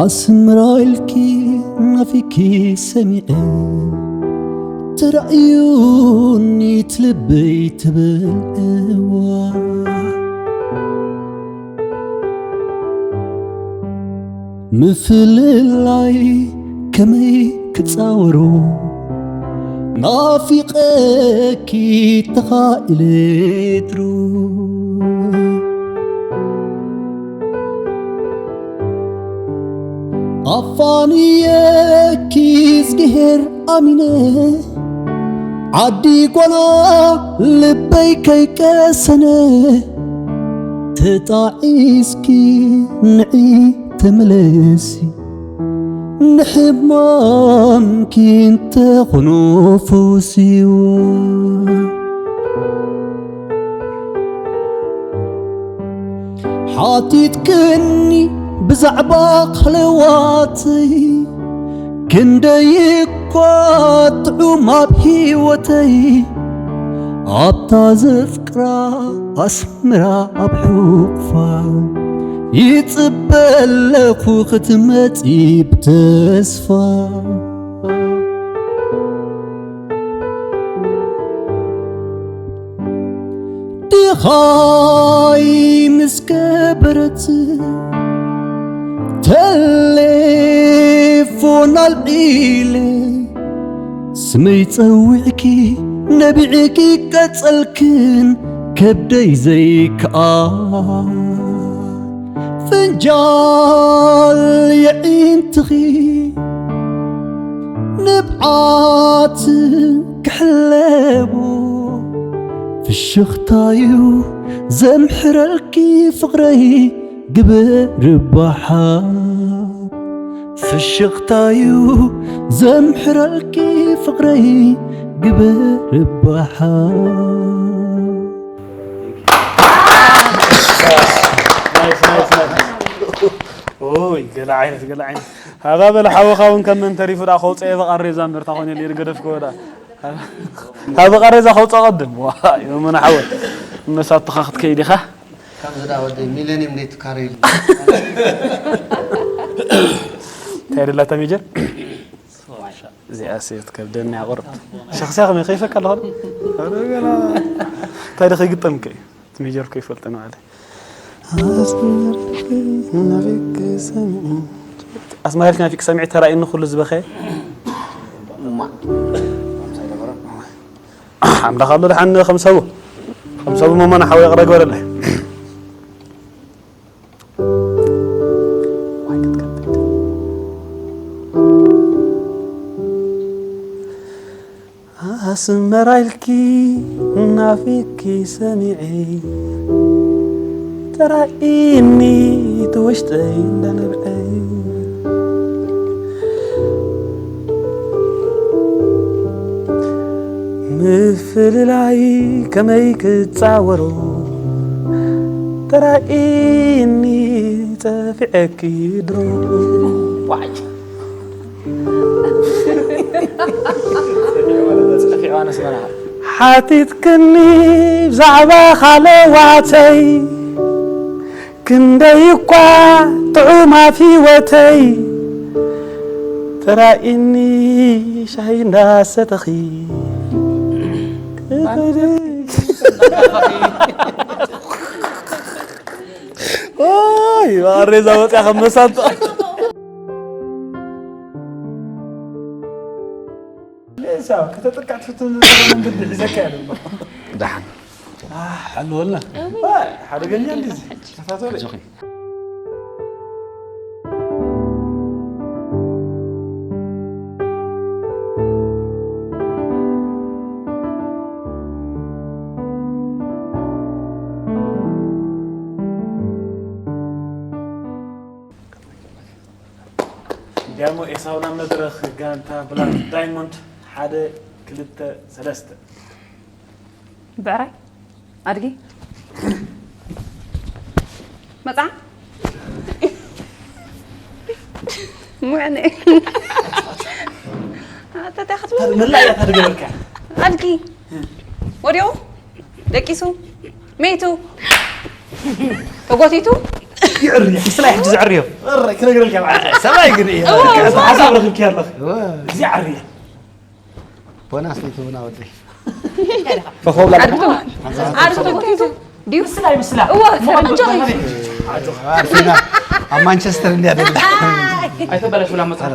ኣስምራ ኢልኪ ናፊኪ ሰሚዐ ተራእዩኒ ትልበይ ትብል እዋ ምፍልላይ ከመይ ክጻወሮ ናፊቐኪ ተኻኢለ ድሮ ኣፋንየኪ እዝግሄር ኣሚነ ዓዲ ጓና ልበይ ከይቀሰነ ተጣዒስኪ ንዒ ተመለሲ ንሕማምኪ እንተኾኖ ፈውስዎ ሓቲትክኒ ብዛዕባ ኸለዋተይ ክንደይ እኳ ጥዑም ኣብ ህይወተይ ኣብታ ዘፍቅራ ኣስምራ ኣብ ሕቑፋ ይጽበ ኣለኹ ክትመጺ ብተስፋ ድኻይ ምስ ከበረት ተሌፎን ኣልዒለ ስመይ ጸዊዕኪ ነቢዕኪ ቀጸልክን ከብደይ ዘይከኣ ፍንጃል የዒንትኺ ንብዓት ክሕለቦ ፍሽኽታዩ ዘምሕረልኪ ፍቕረይ ግብር ባሓ ፍሽኽታዩ ዘምሕረልኪ ፍቕረይ ግብር ባሓ ይ ገለ ዓይነት ገለ ዓይነት ሃባ በለ ሓወኻ እውን ከም መን ተሪፉ ደኣ ከውፅአ በቓሬዛ እምበር ታኾነ ሌር ገደፍክዎ ደኣ ሃበ ቃሬዛ ከውፅኦ ቀድም ዮመና ሓወ እነሳትኻ ክትከይድ ኢኻ ካብዚ ደኣ ወደይ ሚለኒየም ዘይትካረዩ እንታይ ደላታ ሜጀር እዚኣ ሴት ከብደኒ ኣቑርብ ሸኽስያ ከመይ ከይፈካ ኣለኹ እንታይ ደኸ ይግጠምከ እዩ ትሜጀር እኮ ይፈልጥ ነው ኣለ ኣስመራ ናፊቅ ሰሚዑ ኣስመራ ናፊቅ ሰሚዑ ተራእዩኒ ኩሉ ዝበኸየ ኣምላኽ ኣሎ ደሓን ከም ሰቡ ከም ሰቡ መማና ሓወይ ቅረ ግበረለይ ኣስመራ ኢልኪ ናፊቅኪ ሰሚዐ ተራኢኒ እቲ ውሽጠይ እንዳነብዐ ምፍልላይ ከመይ ክጻወሮ ተራኢኒ ጠፊዐኪ ድሮ ሓቲትክኒ ብዛዕባ ካለዋተይ ክንደይ እኳ ጥዑም ኣብ ህይወተይ ተራኢኒ ሻሂ እንዳሰተኺ ሬዛ ወፅያ ከም መሳንጦ ሌሳ ከተጥቅዕ ትፍትን ዝነበረ መንገዲ ሒዘካ እያ ደሎ። ደሓን። ሓልወልና። ሓደገኛ እንዲዚ። ተታተለ። ዲያሞ ኤሳው ናብ መድረኽ ጋንታ ብላክ ዳይሞንድ ሓደ ክልተ ሰለስተ ብዕራይ ኣድጊ መጻ ሙዕነ ኣተታ ክትብል መላእ እያ ታደገበርካ ኣድጊ ወዲቑ ደቂሱ መይቱ ተጎቲቱ ይዕርያ። ምስላ ሕጂ ዝዕርዮ። እረ፣ ክነግረልካ ማለት እዩ። ሰብኣይ ግን እዩ። እወ፣ እወ። ሓሳብ ረኺብኪ ኣለኺ። እወ። እዚ ዓርያ። ቦናስ ነው ትብና ወደይ። ፈኸው ብላ። ኣድግቶ። ኣድግቶ ጎቲቱ። ድዩ? ምስላ ይምስላ። እወ፣ ፈረንጆ። ኣጆኻ። ኣርፊና። ኣብ ማንቸስተር እንዲያ ደላ። ኣይተበላሽ ብላ መጽሓፍ።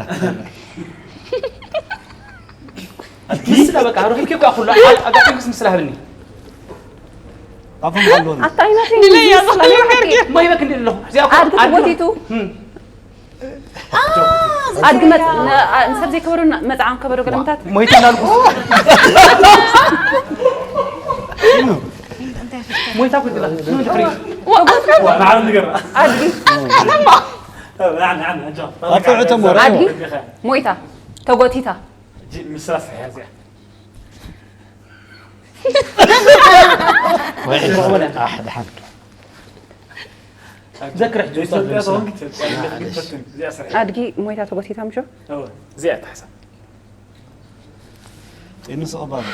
ምስላ በቃ፣ ረኺብኪ እኮ ኩሉ። ኣጋጣሚ ምስ ምስላ ሃብኒ። ኣፎም ኣለዎም። ኣታ ኣይናተይ ድለይ እያ ምስላ ዝኽእል ይብሓቂ። ይበርጌ። ማይ በክ እንዲ ኣለኹ። እዚኣ እኮ ኣድጊ ኣድጊ ተጎቲቱ። እም። ኣድጊ መጽ-፣ ነ-፣ ኣ-፣ ንሰብ ዘይከበዶ ና-፣ መጽዓም ከበዶ ገለምታት። ሞይተ እናልኩ። ሞይታ እኮ ይበሃል። ምን ድሕሪ? ዋ፣ ንዓለም ንገራ። ኣድጊ። ንዓም፣ ንዓም፣ ንዓም። ኣፍዕቶም ወረ። ኣድጊ ሞይታ ተጎቲታ። ጂ-፣ ምስላ ስሕያ እዚኣ። ወይ፣ ኣሕ፣ ደሓን። ዘክር ሕጂ ኢትዮጵያ ተኾንኪ ትፈልጢ፣ እዚኣ ስርሒ። ኣድጊ ሞይታ ተጎቲታ ምሾ? እወ፣ እዚኣ እያ እታ ሓሳብ። ይንስኦ ባባ።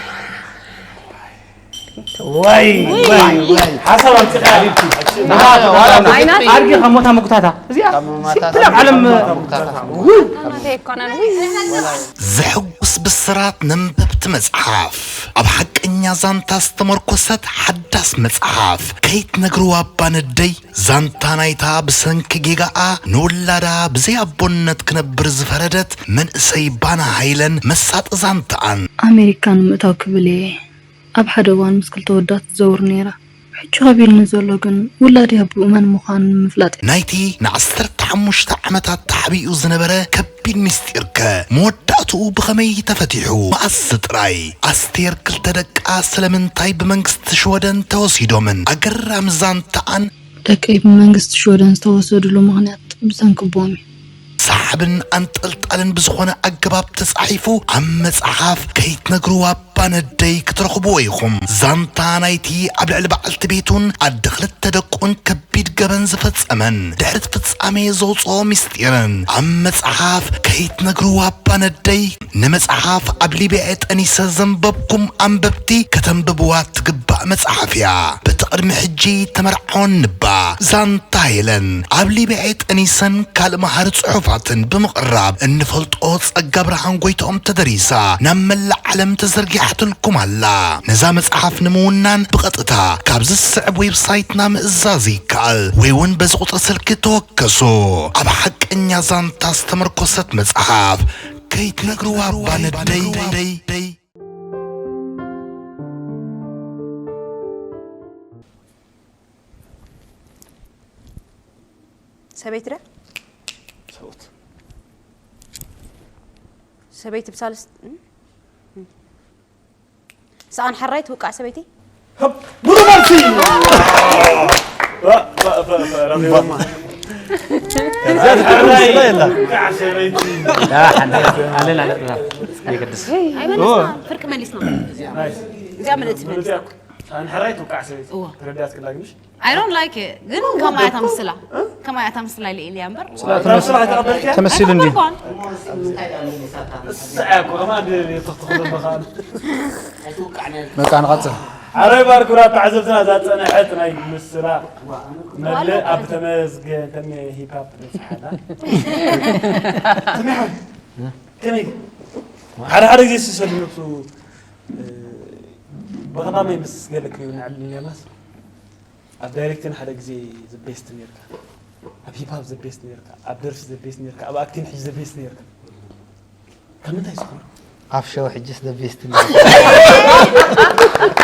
ወይ፣ ወይ፣ ወይ። ሓሳብ ኣምጺኻ ሓቢብቲ። ንሃ፣ ተባራ፣ ኣይናት። ኣድጊ ካብ ሞታ ምጉታታ። እዚኣ ካብ ሞታ ሲምፕል ኣብ ዓለም ምጉታታ። ውይ። ኣናተይ ኣይኮነን፣ ውይ። ዘሕጉስ ብስራት ነንበብቲ መጽሓፍ። ኣብ ሓቀኛ ዛንታ ዝተመርኮሰት ሓዳስ መጽሓፍ። ከይትነግርዋ እባ ነደይ፣ ዛንታ ናይታ ብሰንኪ ጌጋኣ ንውላዳ ብዘይ ኣቦነት ክነብር ዝፈረደት መንእሰይ ባና ሃይለን መሳጢ ዛንታኣን። ኣሜሪካ ንምእታው ክብል እየ ኣብ ሓደ እዋን ምስ ክልተ ወዳት ትዘውር ነይራ። ሕጂ ከቢድኒ ዘሎ ግን ውላደይ ኣቦኡ መን ምዃኑ ንምፍላጥ እዩ። ናይቲ ንዓሰርተ ሓሙሽተ ዓመታት ተሓቢኡ ዝነበረ ከቢድ ምስጢርከ መወዳእትኡ ብኸመይ ተፈቲሑ? መኣስ ጥራይ? ኣስቴር ክልተ ደቃ ስለምንታይ ብመንግስቲ ሽወደን ተወሲዶምን? ኣገራሚ ዛንታኣን። ደቀይ ብመንግስቲ ሽወደን ዝተወሰድሉ ምኽንያት ብሰንኪ ኣቦኦም እዩ። ሰሓብን ኣንጠልጣልን ብዝኾነ ኣገባብ ተጻሒፉ ኣብ መጽሓፍ ከይትነግርዋ እባ ነደይ ክትረኽብዎ ኢኹም። ዛንታ ናይቲ ኣብ ልዕሊ በዓልቲ ቤቱን ኣደ ክልተ ደቁን ከቢድ ገበን ዝፈጸመን ድሕሪ እቲ ፍጻሜ ዘውጽኦ ምስጢርን ኣብ መጽሓፍ ከይትነግርዋ እባ ነደይ። ንመጽሓፍ ኣብ ሊብያ ጠኒሰ ዘንበብኩም ኣንበብቲ ከተንብብዋ ትግባእ መጽሓፍ እያ። በቲ ቅድሚ ሕጂ ተመርዓወኒ እባ ዛንታ ሄለን ኣብ ሊብያ ጠኒሰን ካልእ መሃሪ ጽሑፋትን ብምቕራብ እንፈልጦ ጸጋ ብርሃን ጎይትኦም ተደሪሳ ናብ መላእ ዓለም ተዘርጊሓትልኩም ኣላ። ነዛ መጽሓፍ ንምውናን ብቐጥታ ካብዚ ዝስዕብ ዌብሳይትና ምእዛዝ ይከኣል ወይ እውን በዚ ቁጽሪ ስልኪ ተወከሱ። ኣብ ሓቀኛ ዛንታ ዝተመርኮሰት መጽሓፍ ከይትነግርዋ እባ ነደይ። ሰበይቲ ደ? ሰብኡት። ሰበይቲ ብሳልስ-፣ እም? እም። ሰኣን ሕራይ ትውቃዕ ሰበይቲ? ብሩህ መልሲ! እዛ ትሕርም ስለ የላ። ላ፣ ሓንቲ ኣለና ነጥብና። ኣይገድስ። ኣይመለስና፣ ፍርቂ መሊስና። እዚኣ ምልእቲ መልሲ። ሰኣን ሕራይ ትውቃዕ ሰበይቲ። እዋ። ተረዳእክላ ግንሽ? I don't like it። ግን ከማያ ተምስላ። ከማያ ተምስላ ኢለ ኢልያ እምበር። ስለ ተምስላ ተቐበልኪያ? ተመሲሉ እንዲ። ኣይተቐበልኳን። እሳ እኮ ከማን ተኽተኽ ዘለኻ። በቃ ንቐጽል። ኣረ ባርኩራ ተዓዘብትና እዛ ጸንሐት ናይ ምስላ መለ ኣብ ተመስገን ተም ሂፕ ሃፕ በጽሓና። ከመይ ሓደ ሓደ ግዜ ስሰሉ ነብሱ ብቐዳማይ ምስ ገለ ክሪኡ ንዕልል ነርናስ ኣብ ዳይሬክቲን ሓደ ግዜ the best ነርካ፣ ኣብ ሂፕ ሃፕ the best ነርካ፣ ኣብ ደርፊ the best ነርካ፣ ኣብ ኣክቲንግ ሕጂ the best ነርካ። ካብ ምንታይ ዝኮነ? ኣብ ሸው ሕጅስ the best ነርካ።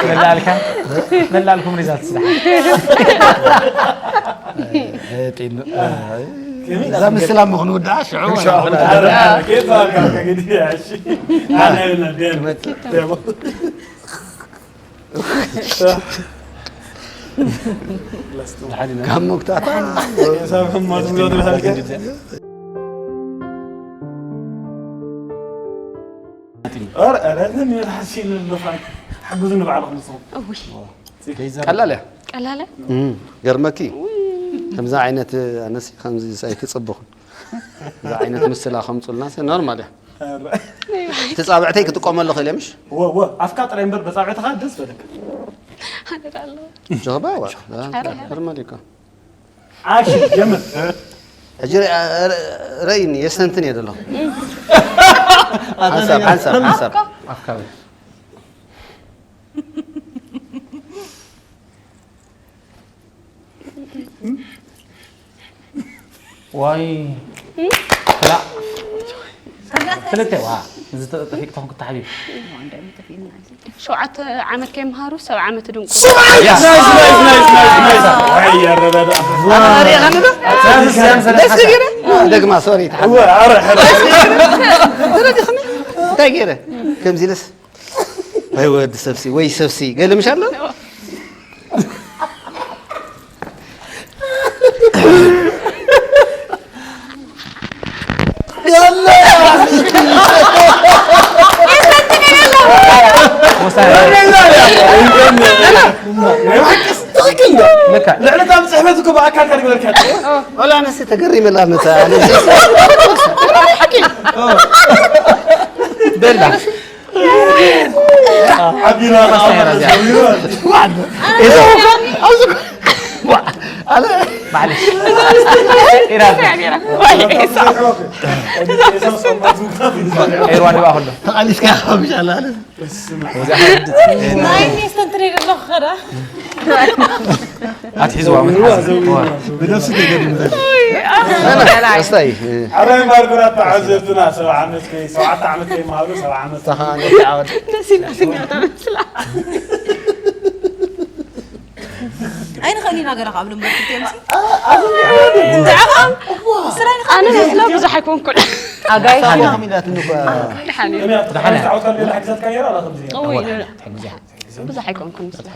መላልካ መላልኩም ሪዛልት ስራሕ። ጢኑ እዛ ምስላ ምኽንውድኣ ሽዑ። ካብ መጉታታ ሓጉዙ ንባዕልኹም ንስኹም። እውይ። ቀላል እያ። ቀላል እያ? እም፣ ገርመኪ። ከምዛ ዓይነት ኣነስ ከምዚ ኣይትጽብኹን። እዛ ዓይነት ምስላ ከምጹልና ሲ ኖርማል እያ። ኧረ። ተጻብዕተይ ክጥቀመሉ ክእል እየ፣ ምሽ? ወ-፣ ወ-፣ ኣፍካ ጥራይ እምበር በጻብዕትኻ ደስ በለካ። ኣነ ዶ ኣለኹ? ጀባ፣ ዋ፣ ኧረ። ኖርማል እኮ። ኣክሽን ጀምር። ሕጂ ረ- ረ- ረእይኒ የስተንትን እየ ዘሎ ሓንሳብ ሓንሳብ ሓንሳብ ኣፍካቢ ዋይ ክላእ ክልተ ዋ እዚ ተጠፊቅ ተኾንኩ ተሓቢብ ሸውዓተ ዓመት ከይምሃሩ ሰብ ዓመት ድንቁ ደግማ ሶሪ እንታይ ገይረ ከምዚ ኢለስ ወይ ወዲ ሰብሲ ወይ ሰብሲ ገለ ምሽ ኣሎ ልዕሊ ካብ ፅሕፈት እኮ ብኣካል ካድግበልካ ወላ ኣነስ ተገሪመላ መታ በላ ዓቢና ማዕለሽ ኤርዋ ድባ ከሎ ተቃሊስካ ብሻላ ናይ ሜስተን ትሬድ ኣለኹ ኸዳ ኣትሒዝዋ ምን ብነብሲ ተገሪመ ኣበይ ማርጉራት ተዓዘብትና ሰብዓ ዓመት ከይ ሰብዓተ ዓመት ከይመሃሩ ሰብዓ ዓመት ደስ ኢላ ስኛታ መስላ ኣይንኽእል ኢና ገለ ካብ ልምበር ክትዮም ኣነ መስሎ ብዙሕ ኣይኮንኩን ኣጋይሽ ኢና ኢላትኒ እኳ ድሓን እዩ ተዓወታ ሌላ ሕግዘት ካየራ ላ ከምዚ እውይ ብዙሕ ኣይኮንኩን ምስላ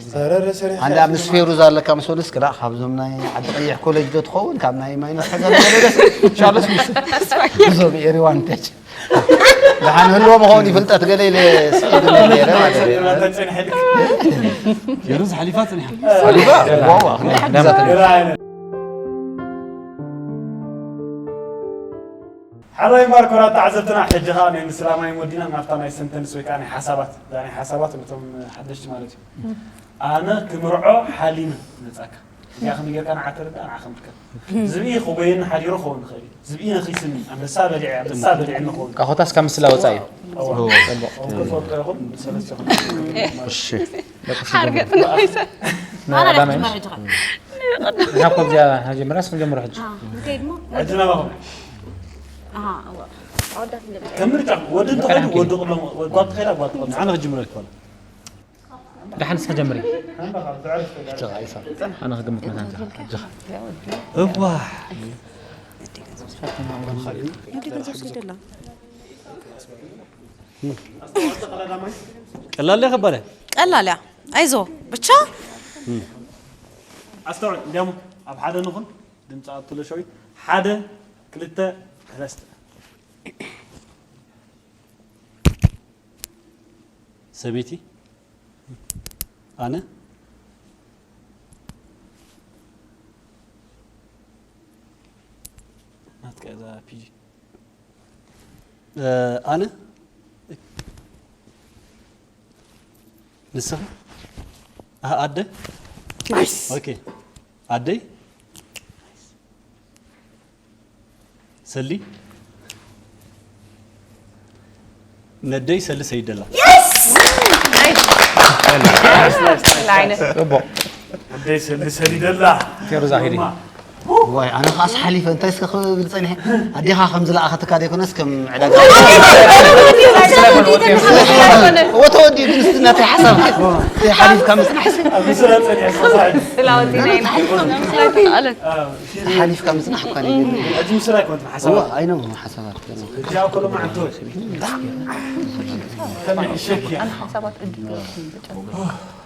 ኣንዳ ምስ ፌሩዝ ኣለካ ምስ ወለስ ክላ ካብዞም ናይ ዓዲ ቀይሕ ኮሌጅ ዶ ትኸውን ካብ ናይ ማይነስ ሕገ ሻሎስ ምስ እዞም ኤሪዋን ተች ደሓን ህልዎ መኸውን ይፍልጠት ገለ ኢለ ስኢድ ነረ ማለት እዩ ፌሩዝ ሓሊፋ ፅኒሓ ሓሊፋ ዋዋ ሓራይ ማርኮራት ተዓዘብትና ሕጂ ከዓ ናይ ምስላ ማይ ወዲና ናብታ ናይ ሰንተንስ ወይ ከዓ ናይ ሓሳባት እዛ ናይ ሓሳባት ነቶም ሓደሽቲ ማለት እዩ ኣነ ክምርዖ ሓሊመ መፃካ እዚኣ ከመይ ጌርካ ንዓ ተረዳ ንዓ ከም ትከ ዝብኢ ክጎየኒ ሓዲሩ ክኸውን ንኽእል እዩ ዝብኢ ነኺስኒ ኣንበሳ በሊዐ ኣንበሳ በሊዐኒ ክኸውን ካኾታስ ካብ ምስላ ወፃእ እዩ ክትፈልጦ ኢኹም ሰለስቲኹም እሺ ሓርገጽ ንኺሰ ንሓኮ እዚኣ ጀምራ ስም ጀምሮ ሕጂ ሕጂ ናባኹም ከም ምርጫ ወዲ እንተኸዱ ወዲ ቅሎም ጓል ተኸዳ ጓል ቅሎም ኣነ ክጅምረ ክበል ደሓን እስከ ጀምሪ ኣነ ክግምት መታን እዋ ወዲ ገንዘብ ስደላ ቀላል ከበደ ቀላል እያ ኣይዞ ብቻ ኣስተውዕል እንዲያሞ ኣብ ሓደ ንኹን ድምፂ ኣትሎ ሸዊት ሓደ ክልተ ሰለስተ ሰበይቲ ኣነ ናትካ እዛ ፒጂ ኣነ ንስኻ ኣደ ኦኬ ኣደይ ሰሊ ነደይ ሰሊ ሰይደላ ኣደይ ሰሊ ሰሊ ደላ ፌሩዛ ሂዲ ዋይ ኣነ ከዓስ ሓሊፈ እንታይ እስከ ክብል ፀኒሐ ኣዴኻ ከም ዝለኣኸትካ ዘይኮነስ ከም ዕዳጋ ወተወዲኡ ግን እስቲ ናተይ ሓሳብ ሓሊፍካ ምፅናሕ ሓሊፍካ ምፅናሕ እኳ ኣይነብሩ ሓሳባት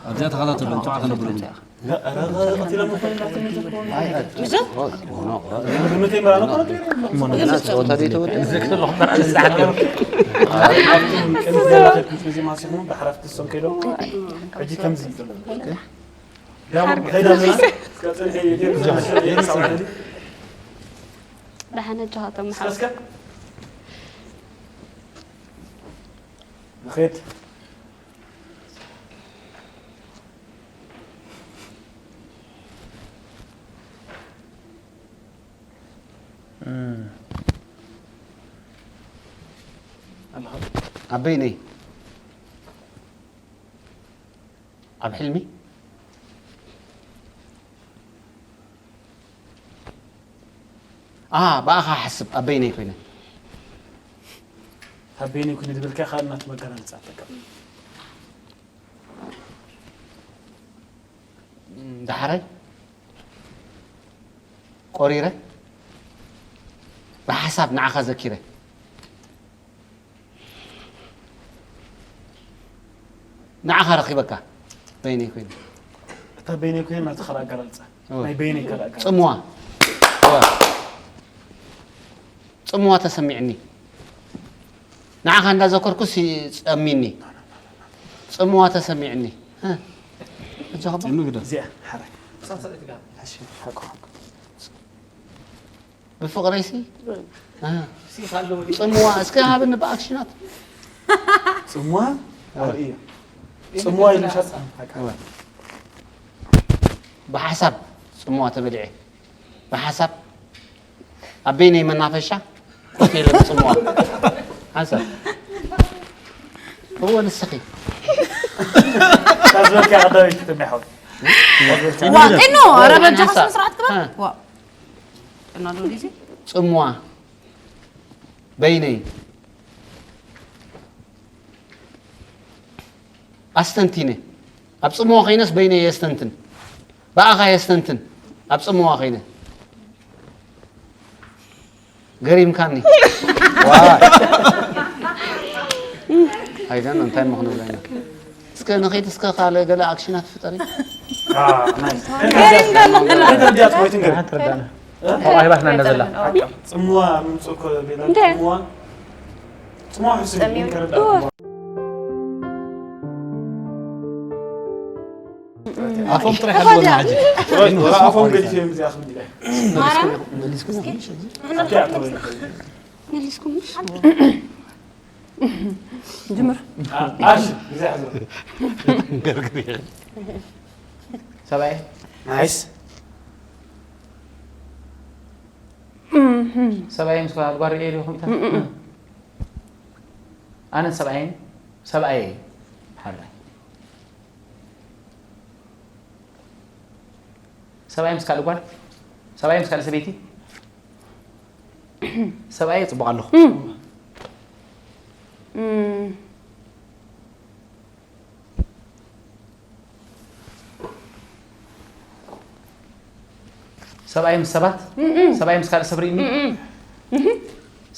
ኣብዚኣ ተኸታተሉ እንኳዕ ከነብሩ ደሓን ኣጆኻቶም መሓወስ ንኸድ ኣበይነይ? ኣብ ሕልሚ? ኣ፣ ብኣኻ ሓስብ፣ ኣበይነይ ኮይነ? ኣበይነይ ኮይነ ዝበልካ ካልእ ናቱ መገላልጻ ኣጠቀም። ዳሕራይ ቆሪረ ብሓሳብ ንዓኻ ዘኪረ። ንዓኻ ረኺበካ በይነይ ኮይነ። እታ በይነይ ኮይነ ናቱ ካልእ ኣገላልጻ። እወ። ናይ በይነይ ካልእ ኣገላልጻ። ጽምዋ። እወ። ጽምዋ ተሰሚዕኒ። ንዓኻ እንዳዘከርኩስ ይጸሚኒ። ጽምዋ ተሰሚዕኒ። እ፣ እጆኻ እዚኣ፣ ሓራይ። እሺ፣ ሓቁ፣ ሓቁ። ብፍቕረይሲ? እ፣ ጽምዋ፣ እስከ ሃብኒ ብኣክሽናት። ጽምዋ? ኣርእዮ። ጽምዋ ኢሉ ሻጻ። ብሓሳብ ጽምዋ ተበሊዐ። ብሓሳብ ኣብ በይነይ መናፈሻ ኮፍ ኢለ ክጽምዋ። ሓንሳብ። እወ፣ ንስኺ። ካብ ዝበልካ ቀዳመይቲ ትንቢት ሓወይ። ዋ፣ ጢኖ፣ ኧረ በጃኻ ሓንሳብ። ስነ ስርዓት ግበር። እ። ዋ። ጥና ዶ ዲዚ? ጽምዋ። በይነይ። ኣስተንቲነ። ኣብ ጽምዋ ኸይነስ በይነይ የስተንትን። ብኣኻ የስተንትን። ኣብ ጽምዋ ኸይነ። ገሪምካኒ። ዋ። ኣይደን እንታይ ምኽኑ ብለና። እስከ ንኺድ እስከ ካልእ ገለ ኣክሽናት ፍጠሪ። አ፣ ናይስ። ገሪምካኒ። እንተ እንዲያ ትሞይትን ገሪም። ሓንቲ ረዳና። እ? ተዋሂባትና እንዳ ዘላ። ሓቃ። ጽምዋ ምምጽእ እኮ ቤላ እንደ? ጽምዋ። ጽምዋ ሕሱም እዩ፣ ጸሚሙ። ከረዳ እዋ። ጽምዋ። ኣፎም ጥራይ ሓልወና ሕጂ። ወረ-፣ ወረ ኣፎም ገዲፈ እዮም እዚኣ ክብል ኢለ። ማርያም? መሊስኩም? ኣብቲ ኣቶ ወይ። መሊስኩም? ጅምር። ኣ-፣ ኣሽ፣ ግዜ ሕዝሩ። ገርግር። ሰብኣይ? ናይስ። ሰብኣይ ምስ ጓል ጓል ርእየ ዲኹም ኢታ? ኣነን ሰብኣይን፣ ሰብኣየይ። ሓራይ። ሰብኣይ ምስ ካልእ ጓል? ሰብኣይ ምስ ካልእ ሰበይቲ? ሰብኣይ ጽቡቕ ኣለኹ። እም። እም። ሰብኣይ ምስ ሰባት? እም። ሰብኣይ ምስ ካልእ ሰብ ርኢኒ? እም።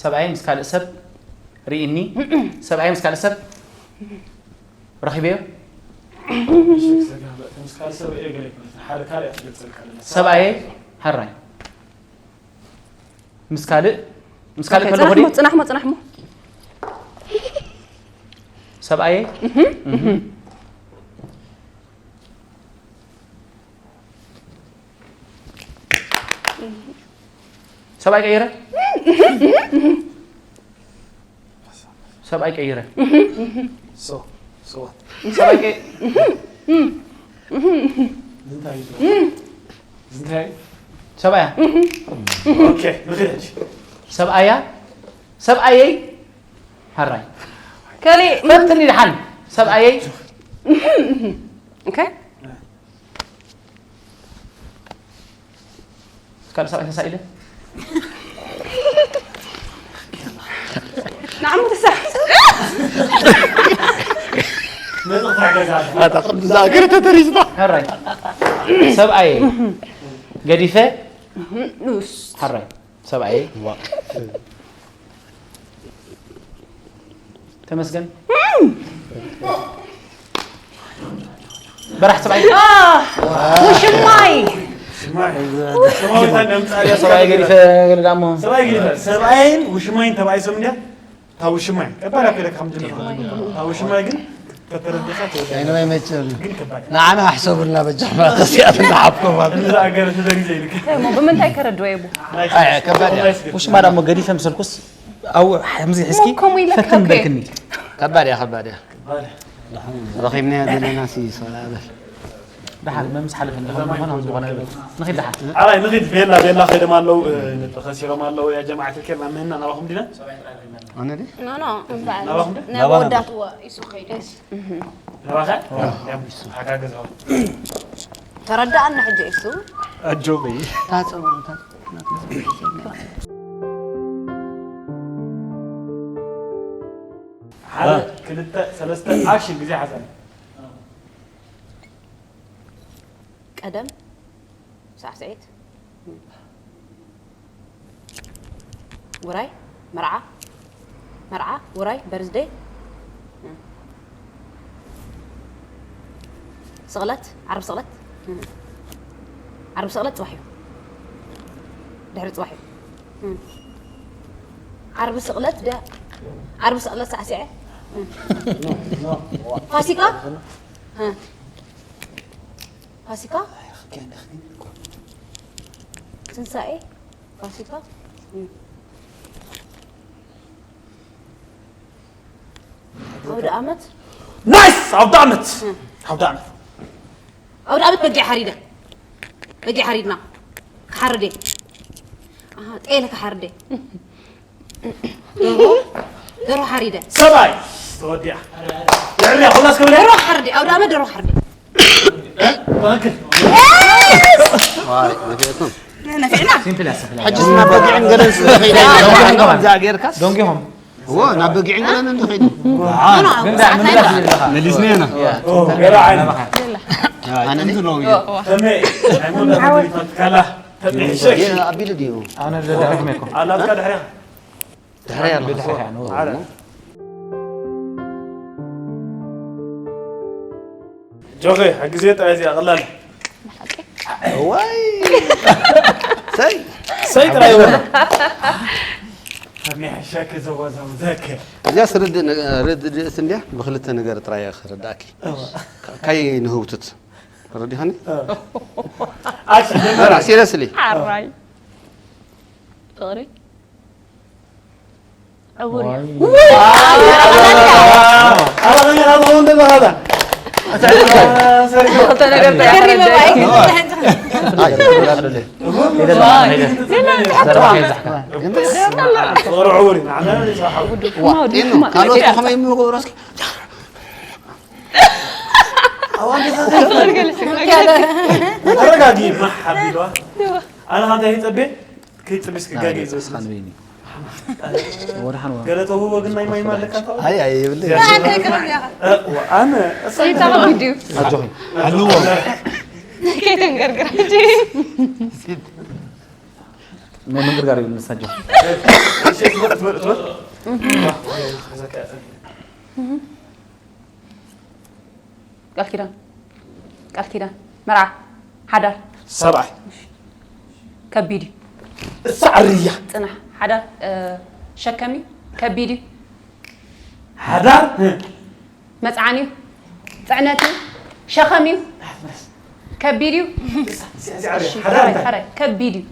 ሰብኣይ ምስ ካልእ ሰብ ርኢኒ? እም። ሰብኣይ ምስ ካልእ ሰብ ረኺበዮ? ምስ ካልእ ሰብ ርኢዮ ገለ ይኮነ። ሓደ ካልእ እያ ትገልጸልካ ዘላ። ሰብኣየ? ሕራይ። ምስ ካልእ፣ ምስ ካልእ ኦኬ፣ ከለኹ ጽናሕ ድዩ? ሞ፣ ጽናሕ ሞ፣ ጽናሕ ሞ። ሰብኣየ? እህ፣ እህ። ሰብኣይ ቀይረ? ሰብኣይ ቀይረ? ሶ፣ ሶ ዋት? ሰብኣይ ቀይ-፣ እንታይ እዩ? እንታይ? ሰብኣያ? ኦኬ፣ ንኽእል። ሰብኣያ? ሰብኣየይ? ሕራይ። ከሊእ ፈትኒ ደሓን። ሰብኣየይ? ኦኬ። ካልእ ሰብኣይ ተሳኢለ? ንዓሙ ተሳ-፣ ኣታ ከም ዝዛገረ ተተሪዝና። ሕራይ። ሰብኣየይ ገዲፈ። ንስ። ሕራይ። ሰብኣየይ። ተመስገን። በራሕ ሰብኣይ። አ፣ ውሽማይ። ሰብኣይ ገዲፈ ገልጋሞ። ሰብኣይ ገዲፈ። ሰብኣይን ውሽማይን ተባኢሶም እንድያ። እታ ውሽማይ። ቀባል ኣኮ ኢለካ ከም ጀመርካ። እታ ውሽማይ ግን ከተረድኻ ትወደድ። ኣይንዋይ መቸም። ግን ከባድ። ንዓና ኣሕሰቡልና በጃ፣ ማለት እዚኣት ንሓብኮ ማለት። እንዛ ኣገረ ተደሪዘ ኢልክ። እሞ ብምንታይ ከረድወ ይቡ? ኣይ፣ ከባድ እያ። ውሽማ ዳሞ ገዲፈ ምሰልኩስ፣ ኣው፣ ከምዚ ሒዝኪ እሞ ከምኡ ኢለካ፣ ፈትን ኦኬ። በልክኒ። ከባድ እያ፣ ከባድ እያ። ከባድ። ረኺብናያ ዘለና ሲ ሰላበል። ደሓን መምስ ሓለፈ እንድኾን ዝኾነ ይኹን ንኽእል ደሓን። ኣራይ ንኺድ ቤላ ቤላ ኸይዶም ኣለዉ፣ እ፣ ተኸሲሮም ኣለዉ። ያ ጀማዓት ከይርና ምህና ናባኹም ዲና? ኣነ ድየ? ኖ፣ ኖ፣ ናባኹም ዲ? ናብ ናባና ወዳት ዶ? ወ-፣ ኢሱ ኸይደ። ናባኸ? ያ፣ ሓጋገዝ ኸው። ተረዳኣና ሕጂ ኢሱ። ኣጆ በይ። ታጸው፣ ታጸው። ሓደ፣ ክልተ፣ ሰለስተ፣ ኣክሽን ግዜ ሓዘን። ቀደም ሳዕስዒት፣ ውራይ፣ መርዓ፣ መርዓ፣ ውራይ፣ በርዝደይ፣ ስቕለት፣ ዓርቢ ስቕለት፣ ዓርቢ ስቕለት ጽባሕ እዩ። ድሕሪ ጽባሕ እዩ። ዓርቢ ስቕለት ደ-፣ ዓርቢ ስቕለት ሳዕስዐ። ፋሲካ? ፋሲካ? ትንሳኤ? ፋሲካ? ኣውደ ኣመት? ናይስ! ኣውደ ኣመት! ኣውደ ኣመት! ኣውደ ኣመት በጊዕ ሓሪደ። በጊዕ ሓሪድና። ክሓርድ እየ። ኣሃ፣ ጤለ ክሓርድ እየ። ደርሆ፣ ደርሆ ሓሪደ። ሰብኣይ! ተወዲኣ። ልዕልያ፣ ኩላስ ክብል እየ። ደርሆ ሓርድ እየ። ኣውደ ኣመት ደርሆ ሓርድ እየ። ትኽክል። ዋይ፣ ነፊዕኩም። ነፊዕና። ሲምፕል እያ፣ ሲምፕል እያ። ሕጅስ ናብ በጊዕን ገለን ስለ ኸይዳ፣ ዶንኪ ሆም። እዛ ጌርካስ? ዶንኪ ሆም። እዎ፣ ናብ በጊዕን ገለን እንዶ ኸይዱ። ኣነ ግን ዳ-፣ ምምላስ ይብለኻ። መሊስና ኢና። ያ። ኦ፣ ገለ ዓይነት። ኣነ ጥንቱ ነው ብዬ። ተሜ፣ ናይ ሞላ ተሜ ይፈትካላ። ተሜ፣ ሸክ። ኣቢሉ ድዩ? ኣነ ደደሕኩም እኮ። ኣላትካ ድሕሪኻ። ድሕሪ ኣለኹ። ብድሕሪ እያ፣ ንወ-፣ ኣረ። ጆኸ፣ ሕግዜ ጥራይ እዚኣ ቀላል። እዋይ። ሰይ። ሰይ ጥራይ ይበል። ከመይ ሓሻከ ዘዋዛውዘከ። እዚኣስ ርድእ ነ-፣ ርድእ ድእስ እንድያ፣ ብክልተ ነገር ጥራይ እያ ክርዳእኪ። እዋ። ካ-፣ ካይ ንህውትት። ረዲኻኒ? እ። ኣክሽን፣ ጀመራ። ኣረ፣ ሲሪየስሊ። ሓራይ። ፍቕሪ። ዕውር እዩ። ዋይ። ኣረ፣ ኣረ፣ ኣረ፣ ኣረ፣ ኣረ፣ ኣረ፣ ኣረ። ክልተ ነገር ተረዲአ። ኣይ፣ ዋይ። ፍቕሪ ዕውር እዩ። ንዓና ንስሓ። ዋ፣ ጤኑ፣ ካልኦት ከመይ ምንገብሮ እስኪ? ኣዋን ተረጋጊ፣ ማሕ ሓቢባ። ኣነ ካንታ ይጸቤ? ከይጽብስ ክጋገ እዩ ዝመስል። ሓንበይኒ። ወደ ሓንዋ። ገለ ተውህቦ ግን ናይ ማይ ማለካ ተው። ኣይ፣ ኣይ፣ ይብለይ። እ፣ ዋ፣ ኣነ፣ እሳ ይተኸሉ ድዩ? ኣጆኺ። ኣለዎ። ከይተንገርግር ሕጂ። ናይ ምንግርጋር ይብል ንሳ፣ ኣጆኺ። እሺ፣ ትበል፣ ትበል፣ ትበል። ቃል ኪዳን፣ ቃል ኪዳን፣ መርዓ፣ ሓዳር። ሰብኣይ። ከቢድ እዩ። እሳ ዓርያ። ጽናሕ፣ ሓዳር፣ እ፣ ሸከም እዩ። ከቢድ እዩ። ሓዳር? መጽዓኒ እዩ። ጽዕነት እዩ። ሸኸም እዩ። ከቢድ እዩ። እሳ፣ እሳ፣ እሳ ዓርያ። እሺ፣ ሓዳር ሓዳር፣ እንታይ? ሓዳር፣ ከቢድ እዩ።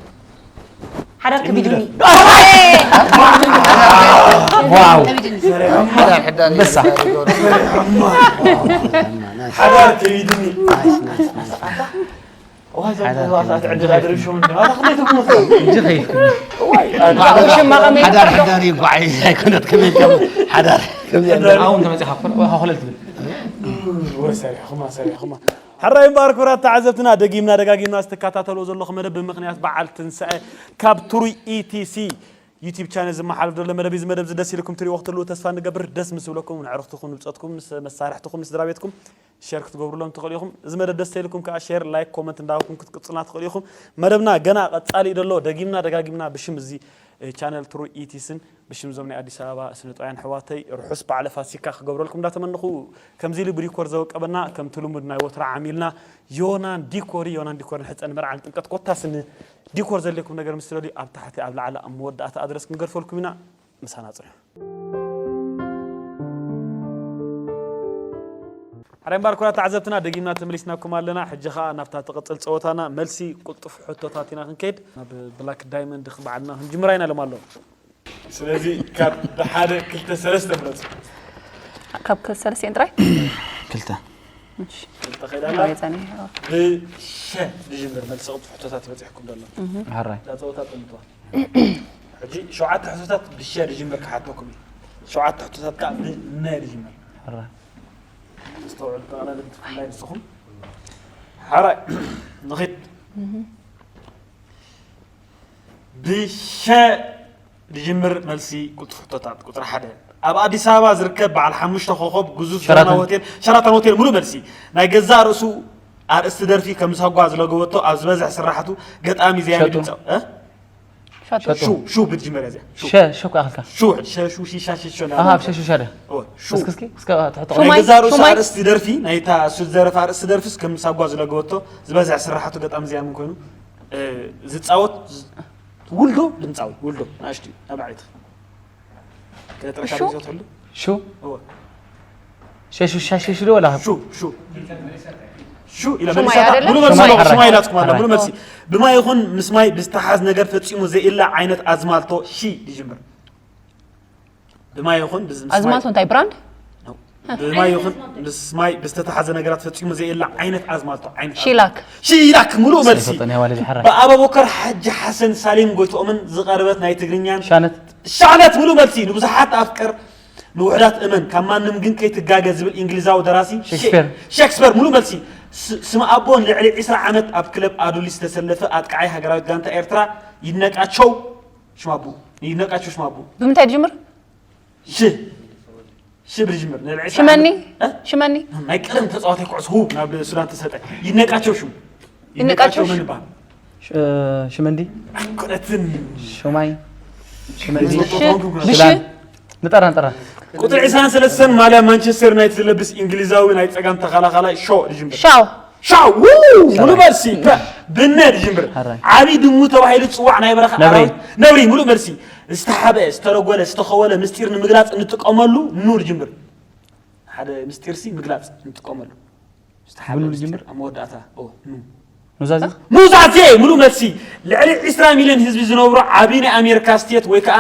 ሓዳር ከቢድኒ። ዋው። ከቢድኒ። ሓዳር ሕዳር እዩ። በሳ። ሓዳር ከቢድኒ። ናይስ፣ ናይስ፣ ናይስ። ዋዛ ሓዳር ተዋሳ ከቢድኒ። ትዕድል ኣድርሾ እንደ ዋዛ ከመይ ትሞት? እጅ ኸይፍክኒ። ዋይ፣ ኣነ ሽማ ከመይ ሓዳር ይፈርዶ? ሓዳር እዩ፣ ጓዓይ ኣይኮነት ከመይ ከም ሓዳር። ከመይ ሓዳር። ኣሁን ተመጺኻ ኮነ፣ ወይ ኸለል ትብል። ወይ ሰሪሕኹማ፣ ሰሪሕኹማ። ሕራይ እምበኣር ክቡራት ተዓዘብትና፣ ደጊምና ደጋጊምና ዝተከታተልዎ ዘለኹም መደብ ብምኽንያት በዓል ትንሳኤ ካብ ትሩይ ኢቲሲ ዩቲብ ቻነል ዝመሓለፍ ዘሎ መደብ እዩ። እዚ መደብ እዚ ደስ ኢልኩም ትሪእዎ ክትህልዉ ተስፋ ንገብር። ደስ ምስ ዝብለኩም ንዕርኽትኹም፣ ንብጾትኩም፣ ምስ መሳርሕትኹም፣ ንስድራ ቤትኩም ሼር ክትገብሩሎም ትኽእሉ ኢኹም። እዚ መደብ ደስ ኢልኩም ከኣ ሼር፣ ላይክ፣ ኮመንት እንዳበልኩም ክትቅጽሉና ትኽእሉ ኢኹም። መደብና ገና ቀጻሊ እዩ ዘሎ። ደጊምና ደጋጊምና ብሽም እዚ ቻነል ትሩይ ኢቲስን ብሽም እዞም ናይ ኣዲስ ኣበባ ስነ ጥበባውያን ኣሕዋተይ ርሑስ በዓለ ፋሲካ ክገብረልኩም እንዳተመነኹ፣ ከምዚ ኢሉ ብዲኮር ዘወቀበና፣ ከምቲ ልሙድ ናይ ወትሩ ዓሚልና ዮናን ዲኮር እዩ። ዮናን ዲኮር ንሕጸ፣ ንመርዓ፣ ንጥምቀት ኮታስ ንዲኮር ዘድልየኩም ነገር ምስ ትደልዩ ኣብ ታሕቲ ኣብ ላዕሊ ኣብ መወዳእታ ኣድረስ ክንገድፈልኩም ኢና። ምሳና ጽንሑ። ሕራይ እምበኣር ክቡራት ተዓዘብትና፣ ደጊምና ተመሊስናኩም ኣለና። ሕጂ ኸኣ ናብታ ትቕጽል ጸወታና መልሲ ቅልጡፍ ሕቶታት ኢና ክንከይድ። ናብ ብላክ ዳይመንድ ክበዓልና ክንጅምራ ኢና ሎም ኣሎ። ስለዚ ካብ ሓደ፣ ክልተ፣ ሰለስተ ምረጹ። ካብ ክልተ ሰለስቲኤን ጥራይ? ክልተ። እሺ። ተኸይዳላ? ኣበይ ጸኒሑ? ብሸ ዝጅምር መልሲ ቅልጡፍ ሕቶታት በጺሕኩም ዘሎ። ሕራይ። እዛ ጸወታ ጠምጥዋ። ሕጂ ሸውዓተ ሕቶታት ብሸ ዝጅምር ክሓተኩም እዩ። ሸውዓተ ሕቶታት ከዓ ብነ ዝጅምር። ሕራይ። ኣስተውዕሉ፣ ጠቕላላ ብፍላይ ንስኹም። ሕራይ፣ ንኺድ። ብሸ ዝጅምር መልሲ ቅልጡፍ ሕቶታት። ቁፅሪ ሓደ፣ ኣብ ኣዲስ ኣበባ ዝርከብ በዓል ሓሙሽተ ኮኸብ ግዙፍ ሸራተን። ዘመናዊ ሆቴል ሸራተን ሆቴል ሙሉእ መልሲ ናይ ገዛእ ርእሱ ኣርእስቲ ደርፊ ከም ሳጓ ዝለገበቶ ኣብ ዝበዝሕ ስራሕቱ ገጣሚ፣ ዘያሚ፣ ሸጡ። ድምፃዊ፣ እ? ሸጡ። ሸጡ። ሹ፣ ሹ ብትጅመር እያ እዚኣ። ሹ። ሸ፣ ሸ እኮ ኣኽልካ። ሹ፣ ሸ፣ ሹ፣ ሺ፣ ሻ፣ ሺ፣ ሾ፣ ኣሃ፣ ናብ ኣብ ሸ፣ ሹ፣ ሸ ደ። ኦ፣ ሹ። እስኪ፣ እስኪ፣ እስኪ፣ ትሕቶ ናይ ሹማይ፣ ገዛእ ርእሱ ሹማይ። ኣርእስቲ ደርፊ፣ ናይታ እሱ ዝደረፈ ኣርእስቲ ደርፊስ ከም ሳጓ ዝለገበቶ ዝበዝሕ ስራሕቱ ገጣሚ፣ ዘያሚ ኮይኑ፣ እ፣ ዝፃወት ዝ-፣ ውልዶ ድምፃዊ፣ ውልዶ፣ ንኣሽቱ፣ ኣብ ዓይትኻ። ከጥረካ ሹ? ድምፂ ትሕሉ? ሹ? እወ። ሸሹ፣ ሻሸሹ ዶ ወላ? ሹ፣ ሹ። ሹ ኢላ ሹማይ መሊሳታ። ኣይደለ? ሙሉ መልሲ ሹማይ። ሹማይ ኢላትኩም ኣላ። ሙሉ መልሲ። ብማይ ይኹን ምስ ማይ ብዝተሓዝ ነገር ፈጺሙ ዘይእለ ዓይነት ኣዝማልቶ ሺ ይጅምር። ብማይ ይኹን ብዝ-፣ ምስ ማይ ኣዝማልቶ እንታይ ብራንድ? ነው። ብማይ ይኹን ምስ ማይ ብዝተተሓዘ ነገራት ፈጺሙ ዘይእለ ዓይነት ኣዝማልቶ፣ ዓይነት ኣዝማልቶ። ሺላክ። ሺላክ፣ ሙሉ መልሲ። ሰይፈጠን ያዋለ ዝሐራ። ብኣበቦከር ሓጂ ሓሰን ሳሌም ጎይትኦምን ዝቐረበት ናይ ትግርኛን ሻነት። ሻነት፣ ሙሉ መልሲ። ንብዙሓት ኣፍቅር፣ ንውሑዳት እመን፣ ካብ ማንም ግን ከይትጋገ ዝብል እንግሊዛዊ ደራሲ ሼ-፣ ሼክስፒር። ሼክስፒር፣ ሙሉ መልሲ። ስ-፣ ስም ኣቦ ንልዕሊ ዕስራ ዓመት ኣብ ክለብ ኣዱሊስ ዝተሰለፈ ኣጥቃዓይ ሃገራዊት ጋንታ ኤርትራ ይድነቃቸው ሽማቡ። ይድነቃቸው ሽማቡ። ብምንታይ ትጅምር? ሽ-፣ ሽ ብዝጅምር። ንልዕሊ ዕስራ ሽመኒ? ዓመት፣ እ? ሽመኒ? ናይ ቀደም ተጻዋታይ ኩዕሶ፣ ሁ፣ ናብ ሱዳን ተሰጠ። ይድነቃቸው ሽሙ። ይድነቃቸው ይድነቃቸው ሽ-፣ መን ይበሃል? ሽ-፣ ሽመንዲ? ኣይኮነትን። ሹማይ? ሽመንዲ? ሽ-፣ ብሽ? ሽላን? ንጠራ፣ ንጠራ። ቁፅሪ ዕስራን ሰለስተን ማልያ ማንቸስተር ዩናይትድ ዝለብስ እንግሊዛዊ ናይ ፀጋም ተኸላኻላይ ሾ ዝጅምር። ሻው። ሻው! ው! ሙሉ ሻው። መልሲ። ፐ-፣ ብነ ዝጅምር። ሓራይ። ዓብዪ ድሙ ተባሂሉ ዝፅዋዕ ናይ በረኻ ነብሪ። ኣራዊት። ነብሪ፣ ሙሉ መልሲ። ዝተሓበአ፣ ዝተረጎለ፣ ዝተኸወለ ምስጢር ንምግላፅ እንጥቀመሉ ኑ ዝጅምር። ሓደ ምስጢር ሲ ምግላፅ እንጥቀመሉ። ዝተሓበ ብሉ ምስጢር ዝጅምር? ኣብ መወዳእታ። ኦ፣ ኑ። ኑዛዜ? ኑዛዜ! ሙሉ መልሲ። ልዕሊ ዕስራ ሚልዮን ህዝቢ ዝነብሮ ዓብዪ ናይ ኣሜሪካ ስቴት ወይ ከዓ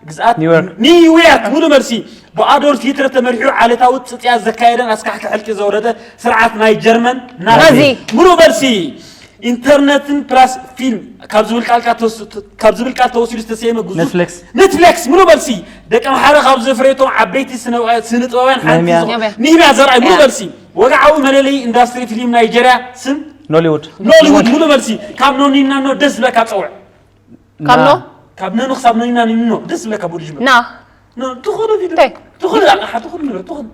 ግዝኣት ኒውዮርክ። ኒውዮርክ። ሙሉ መልሲ። ብኣዶልፍ ሂትለር ተመሪሑ ዓሌታዊ ፅፅያት ዘካየደን ኣስካሕኪ ሕልቂ ዘውረደ ስርዓት ናይ ጀርመን ናዚ። ናዚ። ሙሉ መልሲ። ኢንተርነትን ፕላስ ፊልም ካብ ዝብል ቃል፣ ካብ ተወስ-፣ ካብ ዝብል ቃል ተወሲዱ ዝተሰየመ ግዙፍ ኔትፍሊክስ። ኔትፍሊክስ። ሙሉ መልሲ። ደቂ ኣምሓራ ካብ ዘፍረየቶም ዓበይቲ ስነ-፣ ስነ-ጥበባውያን ሓንቲ ነህምያ። ዝኾ-፣ ነህምያ። ነህምያ ዘርኣይ። ሙሉ ያ። መልሲ። ወግዓዊ መለለዪ ኢንዳስትሪ ፊልም ናይጀርያ ስም? ኖሊውድ። ኖሊውድ። ሙሉ መልሲ። ካብ ኖኒና ኖ ደስ ዝብለካ ጸውዕ። ካብ ና። ኖ? ካብ ነኑ ክሳብ ኖኒና ኒኖ ደስ ዝብለካ ብኡ ዝጅምር። ና። ኖ፣ ትኹን ፊልም። እንታይ? ትኹን ኣቕሓ፣ ትኹን ንብረት፣ ትኹን።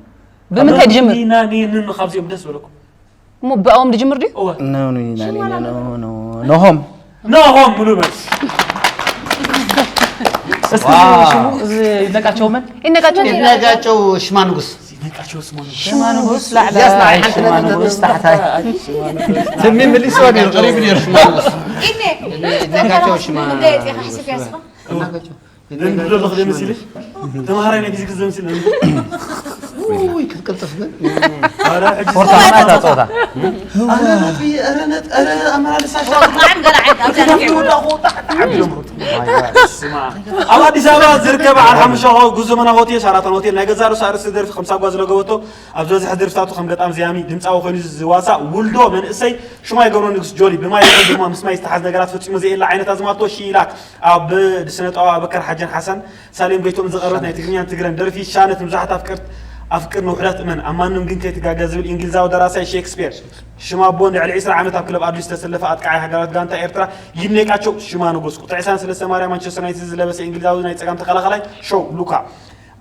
ብምንታይ ካብ ዝጅምር? ኖኒና ኒኖ ካብዚኦም ደስ ዝበለኩም። እሞ ብኦም ዝጅምር ድዩ? እወ። ኖ፣ ኖ፣ ኖ፣ ሽም ኖ፣ ኖ፣ ኖ፣ ኖ፣ ኖሆም። ኖሆም ሙሉ መልሲ። እስኪ ዋው። ሽሙ እዚ ይድነቃቸው መን? ይድነቃቸው። ይድነቃቸው ሽማ ንጉስ። ይድነቃቸው ሽማ ንጉስ። ሽማ ንጉስ ላዕላይ፣ እዚያስ ንዓይ ሓንቲ ሽማ ነጥቢ ንጉስ ታሕታይ። ትሚ ምሊስዋ ነይሩ፣ ቀሪቡ ነይሩ ሽማ ንጉስ። ኢድነ። ይድነቃቸው ሽማ ንጉስ። ይድነቃቸው። ደንዱ ዘለኹ ደመሲለ? ተምሃራይ ናይ ፊዚክስ ደመሲለ? ውይ፣ ክትቅልጥፍ ግን። ኧረ፣ ሕጂ ስማ። ጸወታ። ኧረ ነጥቢ፣ ኧረ ነጥ-፣ ኧረ ኣመላልሳ ሻ-፣ ብጣዕሚ ገለ ዓይነት ኣብዛ ክትሓፍቲ ወዳኹ፣ ጣዕ፣ ጣዕ፣ ጣዕ። ስማ። ኣብ ኣዲስ ኣበባ ዝርከብ በዓል ሓሙሽተ ኮኸብ ግዙፍ ዘመናዊ ሆቴል፣ ሻራተን ሆቴል፣ ናይ ገዛእ ርእሱ ኣርእስቲ ደርፊ ከም ሳጓ ዝለገበቶ፣ ኣብ ዝበዝሐ ደርፍታቱ ከም ገጣሚ፣ ዘያሚ፣ ድምፃዊ ኮይኑ ዝዋሳእ ውልዶ መንእሰይ ሽማይ ገብረ ንጉስ ጆሊ፣ ብማይ ይኹን ድማ ምስ ማይ ዝተሓዝ ነገራት ፈጺሙ ዘየለ ዓይነት ኣዝማልቶ ሺላክ፣ ኣብ ስነ ጥበብ ኣበከር ሓጀን ሓሳን ሳሌም ጎይትኦም ዝቐረበት ናይ ትግርኛን ትግረን ደርፊ ሻነት ንብዙሓት ኣፍቀርት-፣ ኣፍቅር ንውሑዳት እመን፣ ኣብ ማንም ግን ከይትጋገ ዝብል እንግሊዛዊ ደራሳይ ሼክስፒር። ሽም ኣቦ ንልዕሊ ዕስራ ዓመት ኣብ ክለብ ኣዱሊስ ዝተሰለፈ ኣጥቃዓይ ሃገራዊት ጋንታ ኤርትራ ይድነቃቸው ሽማ ንጉስ። ቁጽሪ ዕስራን ሰለስተን ማልያ ማንቸስተር ዩናይትድ ዝለበሰ እንግሊዛዊ ናይ ጸጋም ተኸላኻላይ ሾው ሉካ።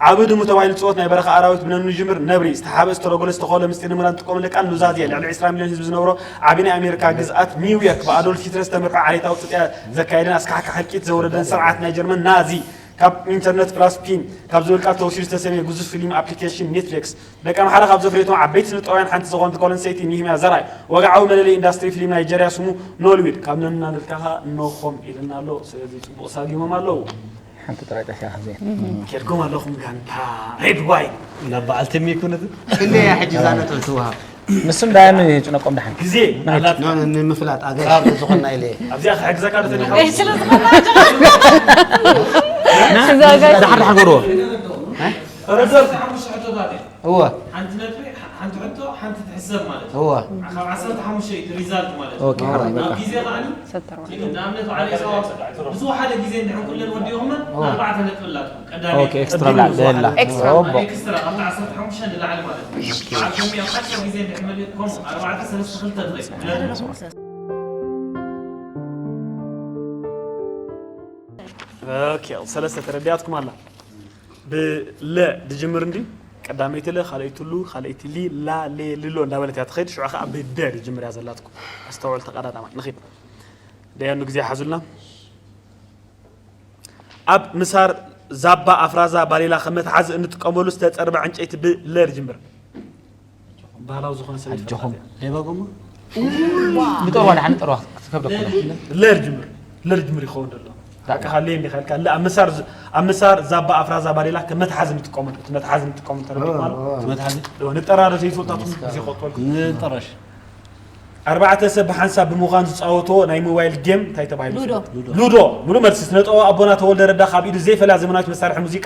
ዓቢ ድሙ ተባሂሉ ዝጽወት ናይ በረኻ ኣራዊት ብነኑ ዝጅምር ነብሪ፣ ዝተሓበ፣ ዝተረጎለ፣ ዝተኸወለ ምስጢር ንምግላጽ እንጥቀመሉ ቃል ኑዛዜ። ልዕሊ ዕስራ ሚልዮን ህዝቢ ዝነብሮ ዓቢ ናይ ኣሜሪካ ግዝኣት ኒውዮርክ ብኣዶልፍ ሂትለር ዝተመርሑ ዓሌታዊ ጽጥያ ዘካየደን ኣስካሕካ ሕልቂት ዘውረደን ስርዓት ናይ ጀርመን ናዚ። ካብ ኢንተርነት ፕላስ ፊልም ካብ ዝብል ቃል ተወሲዱ ዝተሰምየ ግዙፍ ፊልም ኣፕሊኬሽን ኔትፍሊክስ። ደቂ ኣምሓራ ካብ ዘፍረየቶም ዓበይቲ ስነ ጥበባውያን ሓንቲ ዝኾነት ጓል ኣንስተይቲ ኒህምያ ዘርኣይ። ወግዓዊ መለለዪ ኢንዳስትሪ ፊልም ናይጀርያ ስሙ ኖሊውድ። ካብ ነንና ንልካ ኸኣ ኖኾም ኢልና ኣሎ። ስለዚ ጽቡቕ ሳጊሞም ኣለዉ። ሓንቲ ጥራይ ጠፊኣ ካብዚኣ። ኬድኩም ኣለኹም ጋንታ ሬድ ዋይን። ናብ በዓል ትሚ ይኩን እቲ። ክንደይ እያ ሕጂ እዛ ነጥቢ ትወሃብ? ንሱ እንዳያኑ ይጭነቆም ደሓን። ግዜ ኣላት። ኖ፣ ኖ፣ ንምፍላጥ ኣገ ካብ ስለ ዝኾንና ኢለ እየ። ኣብዚኣ ክሕግዘካ ዶ ተሊኻ? እይ፣ ስለ ዝኾንና። እዛ ጋር ደሓር ደሓር ገርዎ። ረዘር። እወ። ሓንቲ ነጥቢ፣ ሓንቲ ሕቶ፣ ሓንቲ ትሕሰብ ማለት እዩ። እወ ካብ ዓሰርተ ሓሙሽተ እዩ ሪዛልት ማለት እዩ። ኦኬ ሓራይ በቃ ኣብ ግዜ ከዓኒ ንኣብነት በዓል ኤሳዋ ብዙሕ ሓደ ግዜ እንድሕን ኩለን ወዲኹመን ኣርባዕተ ነጥቢ ኣላትኩም ቀዳመይቲ ኦኬ ኤክስትራ ብላ ደላ ኤክስትራ። ኦቦ ኤክስትራ ካብቲ ዓሰርተ ሓሙሽተ ንላዕሊ ማለት እዩ። ኣብ ከሚኦም ሓድሻ ግዜ እንድሕን መሊእኩም ኣርባዕተ ሰለስተ ክልተ ጥራይ ኦኬ ሰለስተ ተረዲኣትኩም ኣላ ብለ ድጅምር እንዲ ቀዳመይቲ ለ ካልኣይቲ ሉ ካልኣይቲ ሊ ላ ሌ ልሎ እንዳበለት እያ ትኸይድ ሽዑ ከዓ ብደ ድጅምር እያ ዘላትኩም ኣስተውዕል ተቀዳዳማ ንኺድ ደያኑ ግዜ ሓዙልና ኣብ ምሳር ዛባ ኣፍራዛ ባሌላ ከመትሓዚ እንጥቀመሉ ዝተፀርበ ዕንጨይቲ ብለ ድጅምር ባህላዊ ዝኾነ ሰብ ኣጆኹም ደበጎሞ ንጠርዋ ንሓ ንጠርዋ ክትከብደኩ ለር ጅምር ለር ጅምር ይኸውን ዘሎ በቃ ሃሌ እንዲኻ ኢልካ ለ ኣብ ምሳር ዝ- ኣብ ምሳር ዛባ ኣፍራዛ ባሌላ ከም መትሓዚ ንጥቀመሉ እቲ መትሓዚ ንጥቀመሉ ተረዲእኩም ኣሎ መትሓዚ ንጠራረ ዘይፈልጣትኩም ግዜ ቆጥበልኩም ንጠረሽ ኣርባዕተ ሰብ ብሓንሳብ ብምዃን ዝፃወትዎ ናይ ሞባይል ጌም እንታይ ተባሂሉ ሉዶ። ሉዶ ሙሉ መልሲ ስነጠበብ ኣቦና ተወልደ ረዳ ካብ ኢዱ ዘይፈላ ዘመናዊት መሳርሒ ሙዚቃ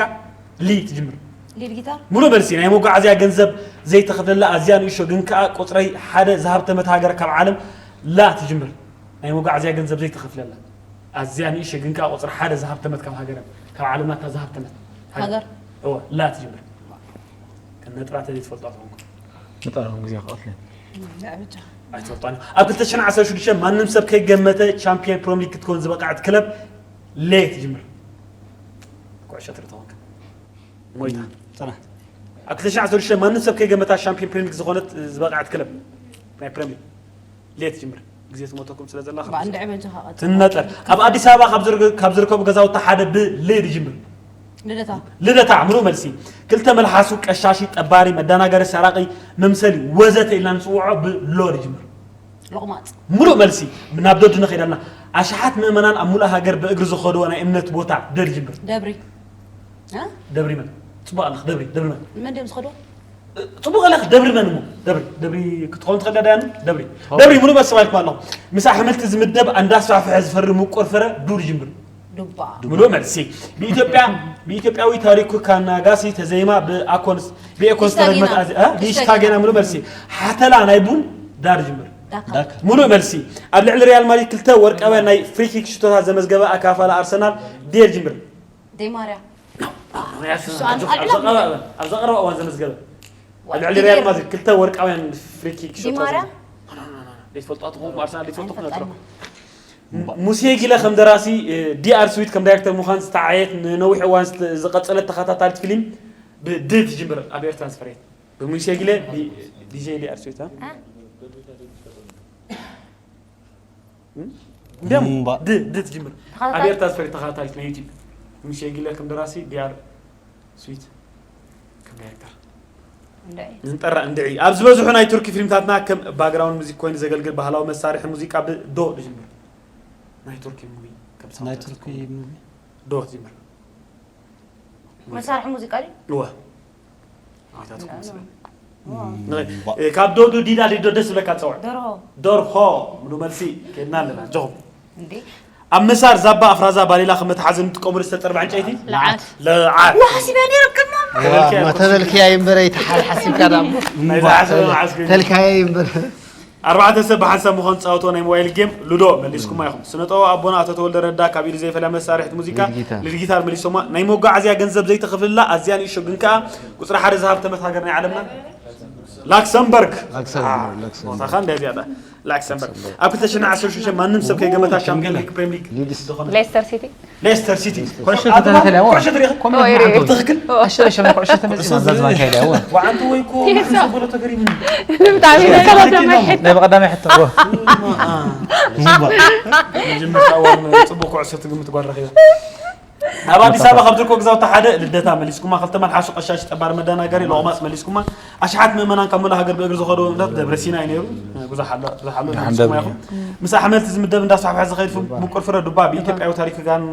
ሊ ትጅምር ሊድ ጊታር ሙሉ መልሲ ናይ መጓዓዝያ ገንዘብ ዘይተኸፍለላ ኣዝያ ንእሾ ግን ከዓ ቁፅረይ ሓደ ዝሃብተመት ሃገር ካብ ዓለም ላ ትጅምር ናይ መጓዓዝያ ገንዘብ ዘይተኸፍለላ ኣዝያ ንእሾ ግን ከዓ ቁፅሪ ሓደ ዝሃብተመት ካብ ሃገር ካብ ዓለምና እታ ዝሃብተመት ሃገር እወ ላ ትጅምር ነጥራተ ዘይትፈልጡ ኣትኾንኩም ንጠርዋ ግዜ ክቐትልን ኣይትፈልጡ ኣብ ክልተ ሽሕን ዓሰርተ ሽዱሽተ ማንም ሰብ ከይገመተ ቻምፒየን ፕሮም ሊግ ክትከውን ዝበቃዕት ክለብ ሌ ትጅምር ኩዕሾ ትርኢ ተኾንካ ሞይታ ፅና ኣብ ክልተ ሽሕን ዓሰርተ ሽዱሽተ ማንም ሰብ ከይገመታ ሻምፒዮን ፕሪሚየር ሊግ ዝኾነት ዝበቕዐት ክለብ ናይ ፕሪሚየር ሊግ ሌት ጅምር ግዜ ትሞተኩም ስለ ዘላ እንድዒ በጃኻ ቀጽል። ትነጠር ኣብ ኣዲስ ኣበባ ካብ ዝርግ- ካብ ዝርከቡ ገዛውቲ ሓደ ብሌ ድጅምር ልደታ ልደታ ምሉእ መልሲ ክልተ መልሓሱ ቀሻሺ ጠባሪ መደናገሪ ሰራቂ መምሰሊ ወዘተ ኢልና ንፅውዖ ብሎ ድጅምር ሎቕማፅ ሙሉእ መልሲ ናብ ደዱ ንኸይዳልና ኣሽሓት ምእመናን ኣብ ሙሉእ ሃገር ብእግሪ ዝኸድዎ ናይ እምነት ቦታ ደድጅምር ደብሪ እ? ደብሪ መን ፅቡቅ ኣለኽ ደብሪ ደብሪ መን መን ድዮም ዝኸድዎ ፅቡቅ ኣለኽ ደብሪ መን እሞ ደብሪ ደብሪ ክትኸውን ትኽእል ዳያኑ ደብሪ ደብሪ ሙሉእ መልሲ ባልኩም ኣለኹ ምስ ኣሕምልቲ ዝምደብ እንዳስፋሕፍሐ ዝፈሪ ምቁር ፍረ ዱ ድጅምር ዱባ ሙሉእ መልሲ ብኢትዮጵያ ብኢትዮጵያዊ ታሪኩ ካናጋሲ ተዘይማ ብኣኮንስ ብኤኮንስ ዲሽታጌና። ተረግመት ኣዚ- እ? ዲሽታጌና ሙሉእ መልሲ ሓተላ ናይ ቡን ዳር ጅምር ዳካ ዳካ ሙሉእ መልሲ ኣብ ልዕሊ ሪያል ማድሪድ ክልተ ወርቃውያን ናይ ፍሪኪክ ሽቶታት ዘመዝገበ ኣካፋላ ኣርሰናል ዴር ጅምር ደይ ማርያ ኣብ ዘቐረበ እዋን ዘመዝገበ ኣብ ልዕሊ ሪያል ማድሪድ ክልተ ወርቃውያን ፍሪኪክ ሽቶታት ዲማርያ ዘይትፈልጧ ትኾኑ ኣርሰናል ዘይትፈልጡ ክነግረኩም ሙሴ ጊለ ከም ደራሲ ዲኣር ስዊት ከም ዳይሬክተር ምዃን ዝተዓየት ንነዊሕ እዋን ዝተ- ዝቐጸለት ተኸታታሊት ፊልም ብድ ትጅምር ኣብ ኤርትራ ዝፈረየት ብሙሴ ጊለ ቢ- ዲጄ ዲኣር ስዊት እ? እንዲያም እምባ። ድ ድ ትጅምር ኣብ ኤርትራ ዝፈረየት ተኸታታሊት ናይ ዩቲብ ሙሴ ጊለ ከም ደራሲ ዲኣር ስዊት ከም ዳይሬክተር እንድዒ ንጠራ እንድዒ ኣብ ዝበዝሑ ናይ ቱርኪ ፊልምታትና ከም ባክግራውንድ ሙዚክ ኮይኑ ዘገልግል ባህላዊ መሳርሒ ሙዚቃ ብዶ ዝጅምር ናይ ቱርኪ ሙቪ ከም ናይ ሳውንድ ቱርኪ ትራክ ሙቪ ዶ ዝጅምር መሳርሒ ሙዚቃ ድዩ እወ ኣታትኩም ስለ ንኸ- እ፣ ካብ ዶዱ ዲዳ ዲዶ ደስ ዝብለካ ትፀውዕ ደርሆ ደርሆ ሙሉ መልሲ ከድና ኣለና ጆኹም እንዴ ኣብ ምሳር ዛባ ኣፍራዛ ባሌላ ከም መትሓዚ እንጥቀመሉ ዝተፀርበ ዕንጨይቲ ለዓት ለዓት ዋሕሲበ ነይረክሞ ተበልክያ ተበልክያ ይንበረ ይተሓል ሓሲብካ ዳ ናይ ዝሓሰበ መዓስ ግን ተልካየ ይንበረ ኣርባዕተ ሰብ ብሓንሳብ ምዃን ዝፃወትዎ ናይ ሞባይል ጌም ሉዶ መሊስኩማ ኢኹም ስነጠበብ ኣቦና ኣቶ ተወልደ ረዳ ካብ ኢዱ ዘይፈለያ መሳርሕቲ ሙዚቃ ሊድ ጊታር። ሊድ ጊታር መሊሶማ ናይ መጓዓዝያ ገንዘብ ዘይተኸፍልላ ኣዝያ ንእሾ ግን ከዓ ቁፅሪ ሓደ ዝሃብተመት ሃገር ናይ ዓለምና ላክሰምበርግ ላክሰምበርግ፣ ላክሰምበርግ። ቦታኻ እንደዚያ ዳ ላክሰምበርግ ኣብ ክልተ ሽሕን ዓሰርተ ሽዱሽተ ማንም ሰብ ከይገመታ ሻምፒዮን ሊግ ፕሪሚየር ሊግ ዝኾነ ሌስተር ሲቲ ሌስተር ሲቲ ኩዕሾ ተተንተለ ያው ኩዕሾ ትሪኢ ኮሜንት ትኽክል ኣሸ ኣሸ ኩዕሾ ተመጽእ ማዛዝ ማንካ ኢለ ያው ወዓንቱ ወይ ኮ ማሕሰብ ብሎ ተገሪሙ ብጣዕሚ ተከታተማይ ሕቶ ናይ በቀዳማይ ሕቶ መጀመርታ እዋን ፅቡቅ ኩዕሾ ትግምት ጓል ረኺበ ኣብ ኣዲስ ኣበባ ካብ ዝርከቡ ገዛውቲ ሓደ ልደታ መሊስኩማ ክልተ መልሓሱ ቀሻሽ ጠባር መደናገሪ ሎቕማፅ መሊስኩማ ኣሽሓት ምእመናን ካብ ሙሉእ ሃገር ብእግሪ ዝኸዱ እምነት ደብረ ሲና እዩ ነይሩ ብዙሕ ኣሎ ብዙሕ ኣሎ መሊስኩማ ኢኹም ምስ ኣሕመልቲ ዝምደብ እንዳስፋሕፍሐ ዝኸይድ ፍም- ምቁር ፍረ ዱባ ብኢትዮጵያዊ ታሪክ ጋን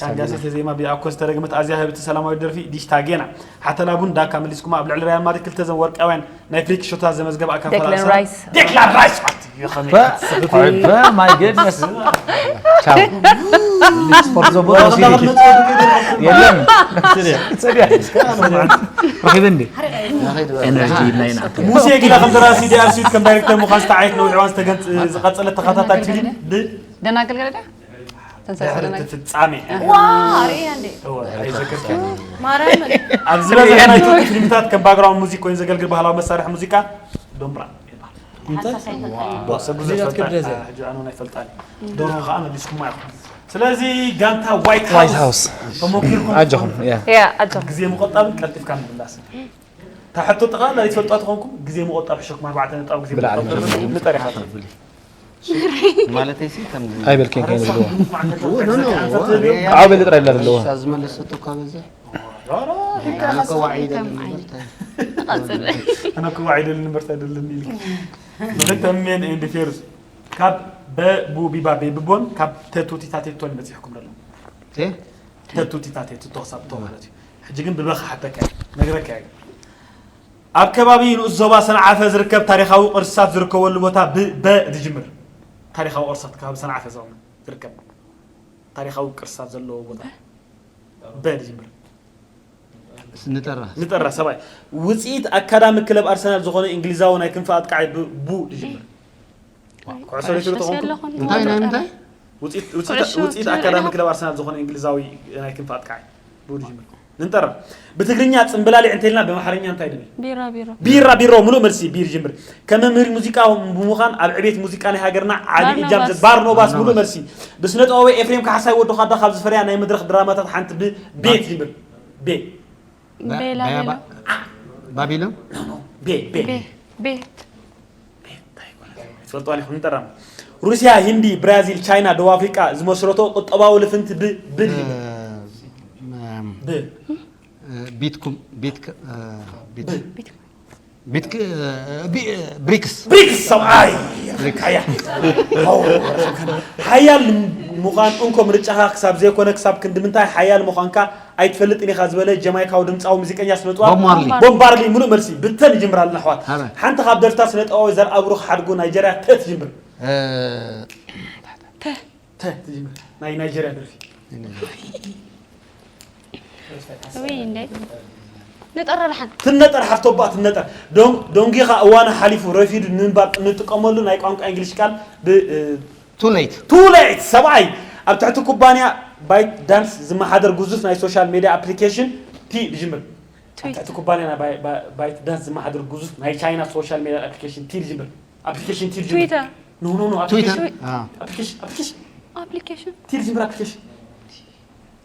ካንጋሴ ተዜማ ብኣኮ ዝተረግመት ኣዝያ ህብቲ ሰላማዊት ደርፊ ዲሽታ ጌና ሓተላ ቡን ዳካ መሊስኩማ ኣብ ልዕሊ ሪያል ማድሪድ ክልተ ዘን ወርቃውያን ናይ ፍሪክ ሾታት ዘመዝገበ ኣካል ዴክለን ራይስ ዴክላን ራይስ ኣትዩ ከመይ my goodness ቻው ስፖርት ዘቦ ወሲዱ የለን። ሰድያ ረኺበ እንዲ ኤነርጂ ኢልና ኢና። ሙሴ ጊላ ከም ደራሲ፣ ዲኣር ስዊት ከም ዳይሬክተር ምዃን ዝተዓየት ነዊሕ እዋን ዝተገንጽ-፣ ዝቐጸለት ተኸታታሊ ፊልም ብ-፣ ደናግል ገለ ድያ? ተንሳእ ድሕሪ ደናግል። እቲ ፍጻሜ። ዋ፣ ኣርእያ እንዴ? እወ፣ ኣይዘከርካን። ማርያምን። ኣብ ዝበዝሐ ናይ ቱርኪ ፊልምታት ከም ባክግራውንድ ሙዚክ ኮይኑ ዘገልግል ባህላዊ መሳርሒ ሙዚቃ ዶምብራ ይበሃል። እንታይ? ሓሳስ ኣይፈልጣን። ዋው። ሰብ ብዙሕ እዚኣ ይፈልጣ። ክብደት እያ። ሕጂ ኣነ እውን ኣይፈልጣን። ደርሆ ከዓ መሊስኩማ ኢኹም። ስለዚ ጋንታ ዋይት ዋይት ሃውስ ሃውስ። ተሞኪርኩም ኣጆኹም፣ ትኾኑ። ያ። ያ፣ ኣጆኹም። ግዜ ምቆጣብን ቀልጢፍካ ምምላስን። እታ ሕቶ ጠቕላላ ዘይትፈልጧ ተኾንኩም ግዜ ምቆጣብ ሕሸኩም፣ ኣርባዕተ ነጥብ ግዜ ብላዕሊ ምቆጣብ ንጠሪኻ። ማለተይ ሲ ከም ኣይበልክን ከይኑ ኣለዎ። ዓው በል ጥራይ ኢላ ኣለዎ። እሳ ዝመለሰቶ እኳ በዝሕ። ኣነ እኮ ዋዒ ኣይደልን ከም ምርታ። ቀጽል። ኣነ እኮ ዋዒ ደልን ምርታ ደልን ኢልክ። ምኽንያት ሜን ኤንድ ፌሩስ ካብ በ ቡ ቢባ ቤ ብቦን ካብ ተቱ ቲታ ቴቶን በጺሕኩም ደሎ። ቴ? ተቱ ቲታ ቴቱ ተኽሳብ ቶ ማለት እዩ። ሕጂ ግን ብበኻ ሓተካ ነግረካ እዩ። ኣብ ከባቢ ንኡስ ዞባ ሰንዓፈ ዝርከብ ታሪኻዊ ቅርስታት ዝርከበሉ ቦታ ብ-፣ በ ዝጅምር። ታሪኻዊ ቅርስታት ከባቢ ሰንዓፈ ዞባ ዝርከብ ታሪኻዊ ቅርስታት ዘለዎ ቦታ በ ዝጅምር። ንጠራ። ንጠራ ሰብኣይ። ውጽኢት ኣካዳሚ ክለብ ኣርሰናል ዝኾነ እንግሊዛዊ ናይ ክንፊ ኣጥቃዒ ብ-፣ ቡ ዝጅምር። ኩዕሶ ሪኢቶ ዶ ትኾንኩም? እንታይ፣ ናይ ምንታይ? ውጽኢት፣ ውጽኢት፣ ኩዕሾ ውጽኢት ትብል ኣካዳሚ ኣለኻ? ክለብ ኣርሰናል ዝኾነ እንግሊዛዊ ናይ ክንፊ ኣጥቃዒ ብኡ ዝጅምር። ንንጠራ። ብትግርኛ ጽምብላሊዕ እንተኢልና ብኣምሓርኛ እንታይ ንብል? ቢራ ቢሮ። ቢራ ቢሮ፣ ምሉእ መልሲ ቢ ዝጅምር። ከም መምህር ሙዚቃ ብምዃን ኣብ ዕቤት ሙዚቃ ናይ ሃገርና ዓቢ እጃም ዘ-፣ ባርኖባስ። ባርኖባስ፣ ምሉእ ባርኖባስ። መልሲ። ብስነ ጥበባዊ ኤፍሬም ካሕሳይ ወዲ ኻዳ ካብ ዝፈርያ ናይ መድረኽ ድራማታት ሓንቲ ብ-፣ ቤ ትጅምር። ቤ። በ-፣ ቤላ በያ ቤላ። ባ-፣ ባቢሎን? ኖ፣ ኖ፣ ቤ፣ ቤ። ቤ፣ ቤ። ትፈልጥዋ ኢኹም ንጠራም። ሩስያ፣ ሂንዲ፣ ብራዚል፣ ቻይና፣ ደቡብ ኣፍሪቃ ዝመስረቶ ቁጠባዊ ልፍንቲ ብ-፣ ብል እ፣ ም፣ ብ-፣ እ፣ ቢትኩም፣ ቢትክ-፣ እ፣ ቢት-፣ ብ-፣ ቢትክ-፣ እ፣ ቢ-፣ እ፣ ብሪክስ። ብሪክስ ሰብኣይ። ብሪክስ። ሓያ-፣ ኦ፣ ሓያል ምዃን እንኮ ምርጫኻ ክሳብ ዘይኮነ ክሳብ ክንዲ ምንታይ ሓያል ምዃንካ ኣይትፈልጥን ኢኻ ዝበለ ጀማይካዊ ድምጻዊ ሙዚቀኛ ስነ ጥበብ ቦብ ማርሊ። ቦብ ማርሊ፣ ምሉእ መልሲ። ብተ ንጅምር ኣለና ኣሕዋት። ሃበ። ሓንቲ ካብ ደርፍታት ስነ ጥበባዊ ዘርኣብሩኽ ሓድጉ ናይጀርያ ተ ትጅምር። እ፣ ተ። ተ ትጅምር። ናይ ናይጀርያ ደርፊ። ውይ፣ እንዴ። ንጠራ ደሓን። ትነጠር ሓፍቶባ ትነጠር። ዶን-፣ ዶንጊኻ እዋኑ ሓሊፉ ረፊዱ ንምንባር እንጥቀመሉ ናይ ቋንቋ እንግሊሽ ቃል ብ-፣ እ፣ ቱ ሌት። ቱ ሌት ሰብኣይ። ኣብ ትሕቲ ኩባንያ ባይት ዳንስ ዝመሓደር ግዙፍ ናይ ሶሻል ሜድያ ኣፕሊኬሽን ቲ ዝጅምር። ኣብ ትዊት። ትሕቲ ኩባንያ ናይ ባይ-፣ ባይ-፣ ባይት ዳንስ ዝመሓደር ግዙፍ ናይ ቻይና ሶሻል ሜድያ ኣፕሊኬሽን ቲ ዝጅምር። ኣፕሊኬሽን ቲ ዝጅምር። ትዊተር። ኖ፣ ኖ፣ ኖ፣ ትዊተር። ኣፕሊኬሽን። አ። ኣፕሊኬሽን፣ ኣፕሊኬሽን። ቲ ዝጅምር ኣፕሊኬሽን።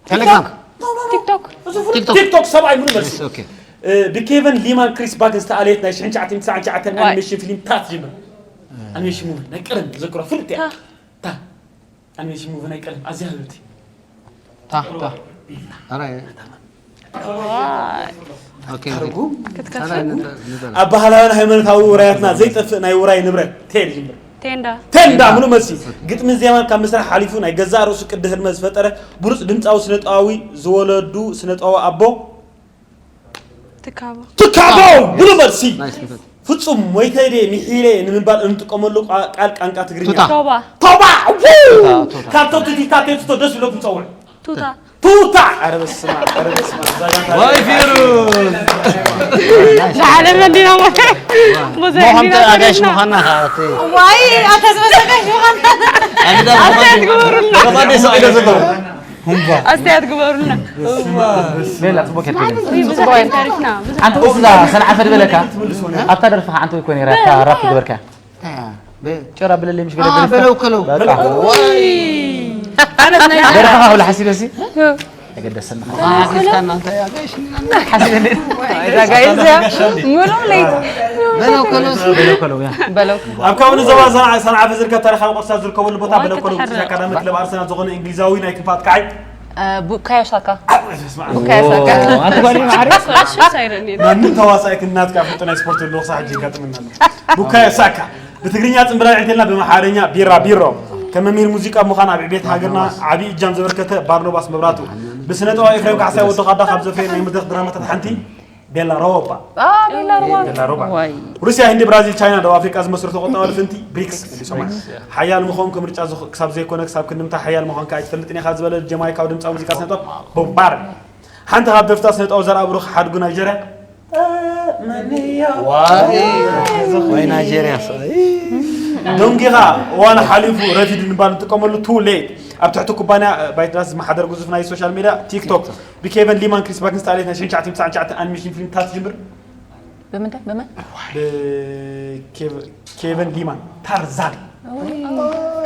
ቴሌግራም። ኖ፣ ኖ፣ ኖ። ቲክቶክ። እዚ ፍሉጥ ቲክቶክ። ቲክቶክ ሰብኣይ ምሉእ መልሲ። ኦኬ። እ፣ ብኬቨን ሊማን ክሪስ ባክ ዝተኣለየት ናይ ሽሕን ትሽዓተ ሚእትን ትስዓን ትሽዓተን ታ። ኣኒሜሽን ፊልም ታ ትጅምር። ኣኒሜሽን ሙቪ ናይ ቀደም ዝዝክሮ ፍልጥ እያ። ታ። ታ። ኣኒሜሽን ሙቪ ናይ ቀደም ኣዝያ ህብብቲ። ታ፣ ታ። ኣራይ። ዋይ። ኦኬ፣ ኦኬ። ትርጉም? ክትከፍል? ኣራይ፣ ንጠ-፣ ንጠ-፣ ኣብ ባህላውን ሃይማኖታዊ ውራያትና ዘይጠፍእ ናይ ውራይ ንብረት ቴ ዝጅምር። ቴንዳ። ቴንዳ፣ ቴንዳ። ምሉእ መልሲ። ግጥምን ዜማን ካብ ምስራሕ ሓሊፉ ናይ ገዛእ ርእሱ ቅዲ ህድመ ዝፈጠረ ብሉጽ ድምጻዊ ስነ ጥበባዊ ዝወለዱ ስነ ጥበባዊ ኣቦ ትካቦ። ትካቦ፣ ምሉእ መልሲ። ናይስ፣ ንፈት። ፍጹም ሞይተ ድየ ሚሒለ ንምባል እንጥቀመሉ ቋ-፣ ቃል ቃንቃ ትግርኛ። ቱታ። ቶባ። ቶባ፣ ው! ቱታ፣ ቱታ። ካብ ቶቲቲታ ቴትቶ ደስ ብለኩም ጸውዕ። ቱታ። ቱታ! ኣረ በስመ ኣብ፣ ኣረ በስመ ኣብ፣ እዛ ጋንታ ወይ ፊሩዝ! ዝዓለመ እንዲና ሞተ። ብዙሕ ሞኸም እንዲና ኣጋይሽ ተሪፍና። ምዃንና ኸዓ እቲ ዋይ፣ ኣታ ዝበሰ ኣጋይሽ ምዃንና። ኣንዳ ኣስተያየት ግበሩልና። ሮማንዴ ስቕ ኢለ ዘሎ። ኣስተያየት ግበሩልና። ቤላ፣ ጽቡቅ ጌርካ። ብዙሕ ተሪፍና፣ ብዙሕ ኣንቲ ወስዳ ሰንዓፈ ድበለካ? ኣብታ ደርፊ ኸዓ ኣንቲ ወይ ኮነ ራፕ፣ ራፕ ግበርካ። ጭራ ብለለይ ምሽ ገለ አ፣ ደርፍካ? በለው ከለው። በቃ። ወይ። ኣነ ናይ ደርፍኻ ክብላ ሓሲበ ሲ? ተገደሰና። ኣግሪስካ እናንተ ያገሽ። ሓሲበ እንዴ? እዛ ጋይዝ እያ። ሙሉ ለይት። በለው ከለው። በለው ከለው፣ ያ። በለው። ኣብ ከባቢ ዞባ ሰንዓ-፣ ሰንዓፈ ዝርከብ ታሪኻዊ ቅርስታት ዝርከበሉ ቦታ ዋይ በለው ከለው። ከተሓርቕ። ኣካዳሚ ክለብ ኣርሰናል ዝኾነ እንግሊዛዊ ናይ ክንፊ ኣጥቃዓይ። እ፣ ቡካዮ ሳካ። ኣብ፣ ስማ። ቡካዮ ሳካ። ኦ፣ ኣንተ ጓል ማዕረ። ስኮላርሺፕ ሳይረኒ። ማንም ተዋሳኣይ ክናትካ ፍልጦ ናይ ስፖርት ኣለዎ፣ ክሳዕ ሕጂ የጋጥመና ኣሎ። ቡካዮ ሳካ። ብትግርኛ ጽምብላሊዕ እንተልና ብኣምሓርኛ ቢራ ቢሮ። ከም መምህር ሙዚቃ ብምዃን ኣብ ዕቤት ሃገርና ዓቢ እጃም ዘበርከተ ባርኖባስ መብራቱ። ብስነ ጥበብ ኤፍሬም ካሕሳይ ወዲ ኻዳ ካብ ዘፍረየ ናይ መድረኽ ድራማታት ሓንቲ ቤላሮባ ቤላሮባ ቤላሮባ ዋይ ሩስያ፣ ህንዲ፣ ብራዚል፣ ቻይና፣ ደቡብ ኣፍሪቃ ዝመስርቱ ቀጠባዊ ፍንቲ ብሪክስ መሊሶማ። ሓያል ምዃን ክሳብ ዘይኮነ ክሳብ ክንድምታ ሓያል ምዃንካ ኣይትፈልጥን ኢኻ ዝበለ ጀማይካዊ ድምፃዊ ሙዚቃ ስነጥበብ ቦብ ማርሊ። ሓንቲ ካብ ደርፍታት ስነጥበብ ዘርኣ ብሩኽ ሓድጉ ናይጀርያ ወይ ናይጀርያ ደንጊኻ እዋን ሓሊፉ ረፊዱ ንባል ንጥቀመሉ ቱ ሌት ኣብ ትሕቲ ኩባንያ ባይትዳስ ዝመሓደር ግዙፍ ናይ ሶሻል ሚድያ ቲክቶክ ብኬቨን ሊማን ክሪስ ባክንስታሌት ናይ ሽንቻዕቲ ምሳዕ ቻዕቲ ኣኒሜሽን ፊልምታት ትጅምር ብምንታይ ብመን ኬቨን ሊማን ታርዛን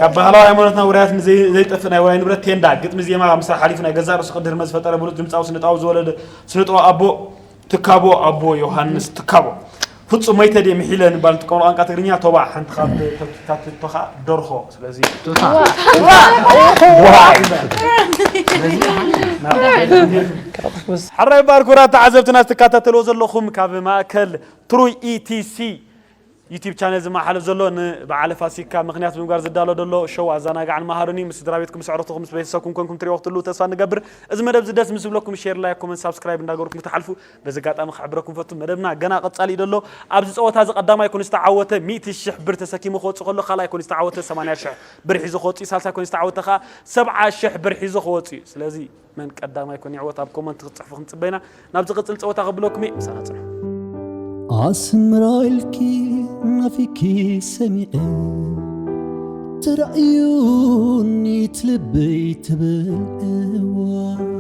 ካብ ባህላዊ ሃይማኖትና ውራያት ዘይጠፍእ ናይ ውራይ ንብረት ቴንዳ ግጥሚ ዜማ ምስራሕ ሓሊፉ ናይ ገዛእ ርእሱ ቅዲ ህርመት ዝፈጠረ ብሉፅ ድምፃዊ ስነጥበባዊ ዝወለደ ስነጥበባዊ ኣቦ ትካቦ ኣቦ ዮሃንስ ትካቦ ፍፁም መይተ ድየ ምሒለ ንባል ንጥቀመሉ ቋንቋ ትግርኛ ቶባ ሓንቲ ካብ ተትካትቶኻ ደርሆ ስለዚ ሓራይ ባር ኩራት ተዓዘብትና ትከታተልዎ ዘለኹም ካብ ማእከል ትሩይ ኢቲሲ ዩቲብ ቻነል ዝመሓለፍ ዘሎ ንበዓለ ፋሲካ ምክንያት ብምግባር ዝዳሎ ዘሎ ሸው ኣዘናጋዕን መሃርን እዩ ምስ ስድራ ቤትኩም ምስ ኣዕሩኽትኩም ምስ ቤተሰብኩም ኮንኩም ትሪኦ ክትህልዉ ተስፋ ንገብር እዚ መደብ እዚ ደስ ምስ ዝብለኩም ሼር ላይክ ኮመንት ሳብስክራይብ እንዳገበርኩም ክትሓልፉ በዚ ኣጋጣሚ ክሕብረኩም ፈቱ መደብና ገና ቀጻሊ እዩ ዘሎ ኣብዚ ፀወታ እዚ ቀዳማይ ኮይኑ ዝተዓወተ ሚእቲ ሽሕ ብር ተሰኪሙ ክወፅእ ከሎ ካልኣይ ኮይኑ ዝተዓወተ ሰማንያ ሽሕ ብር ሒዙ ክወፅእ እዩ ሳልሳይ ኮይኑ ዝተዓወተ ከዓ ሰብዓ ሽሕ ብር ሒዙ ክወፅእ እዩ ስለዚ መን ቀዳማይ ኮን ይዕወት ኣብ ኮመንት ክትፅሕፉ ክንፅበይና ናብ ዝቕፅል ፀወታ ከብለኩም እየ ምሳና ፅንሑ ኣስምራ ኢልኪ ናፊኪ ሰሚዐ ተራእዩኒ ትልበይ ትብል እዋ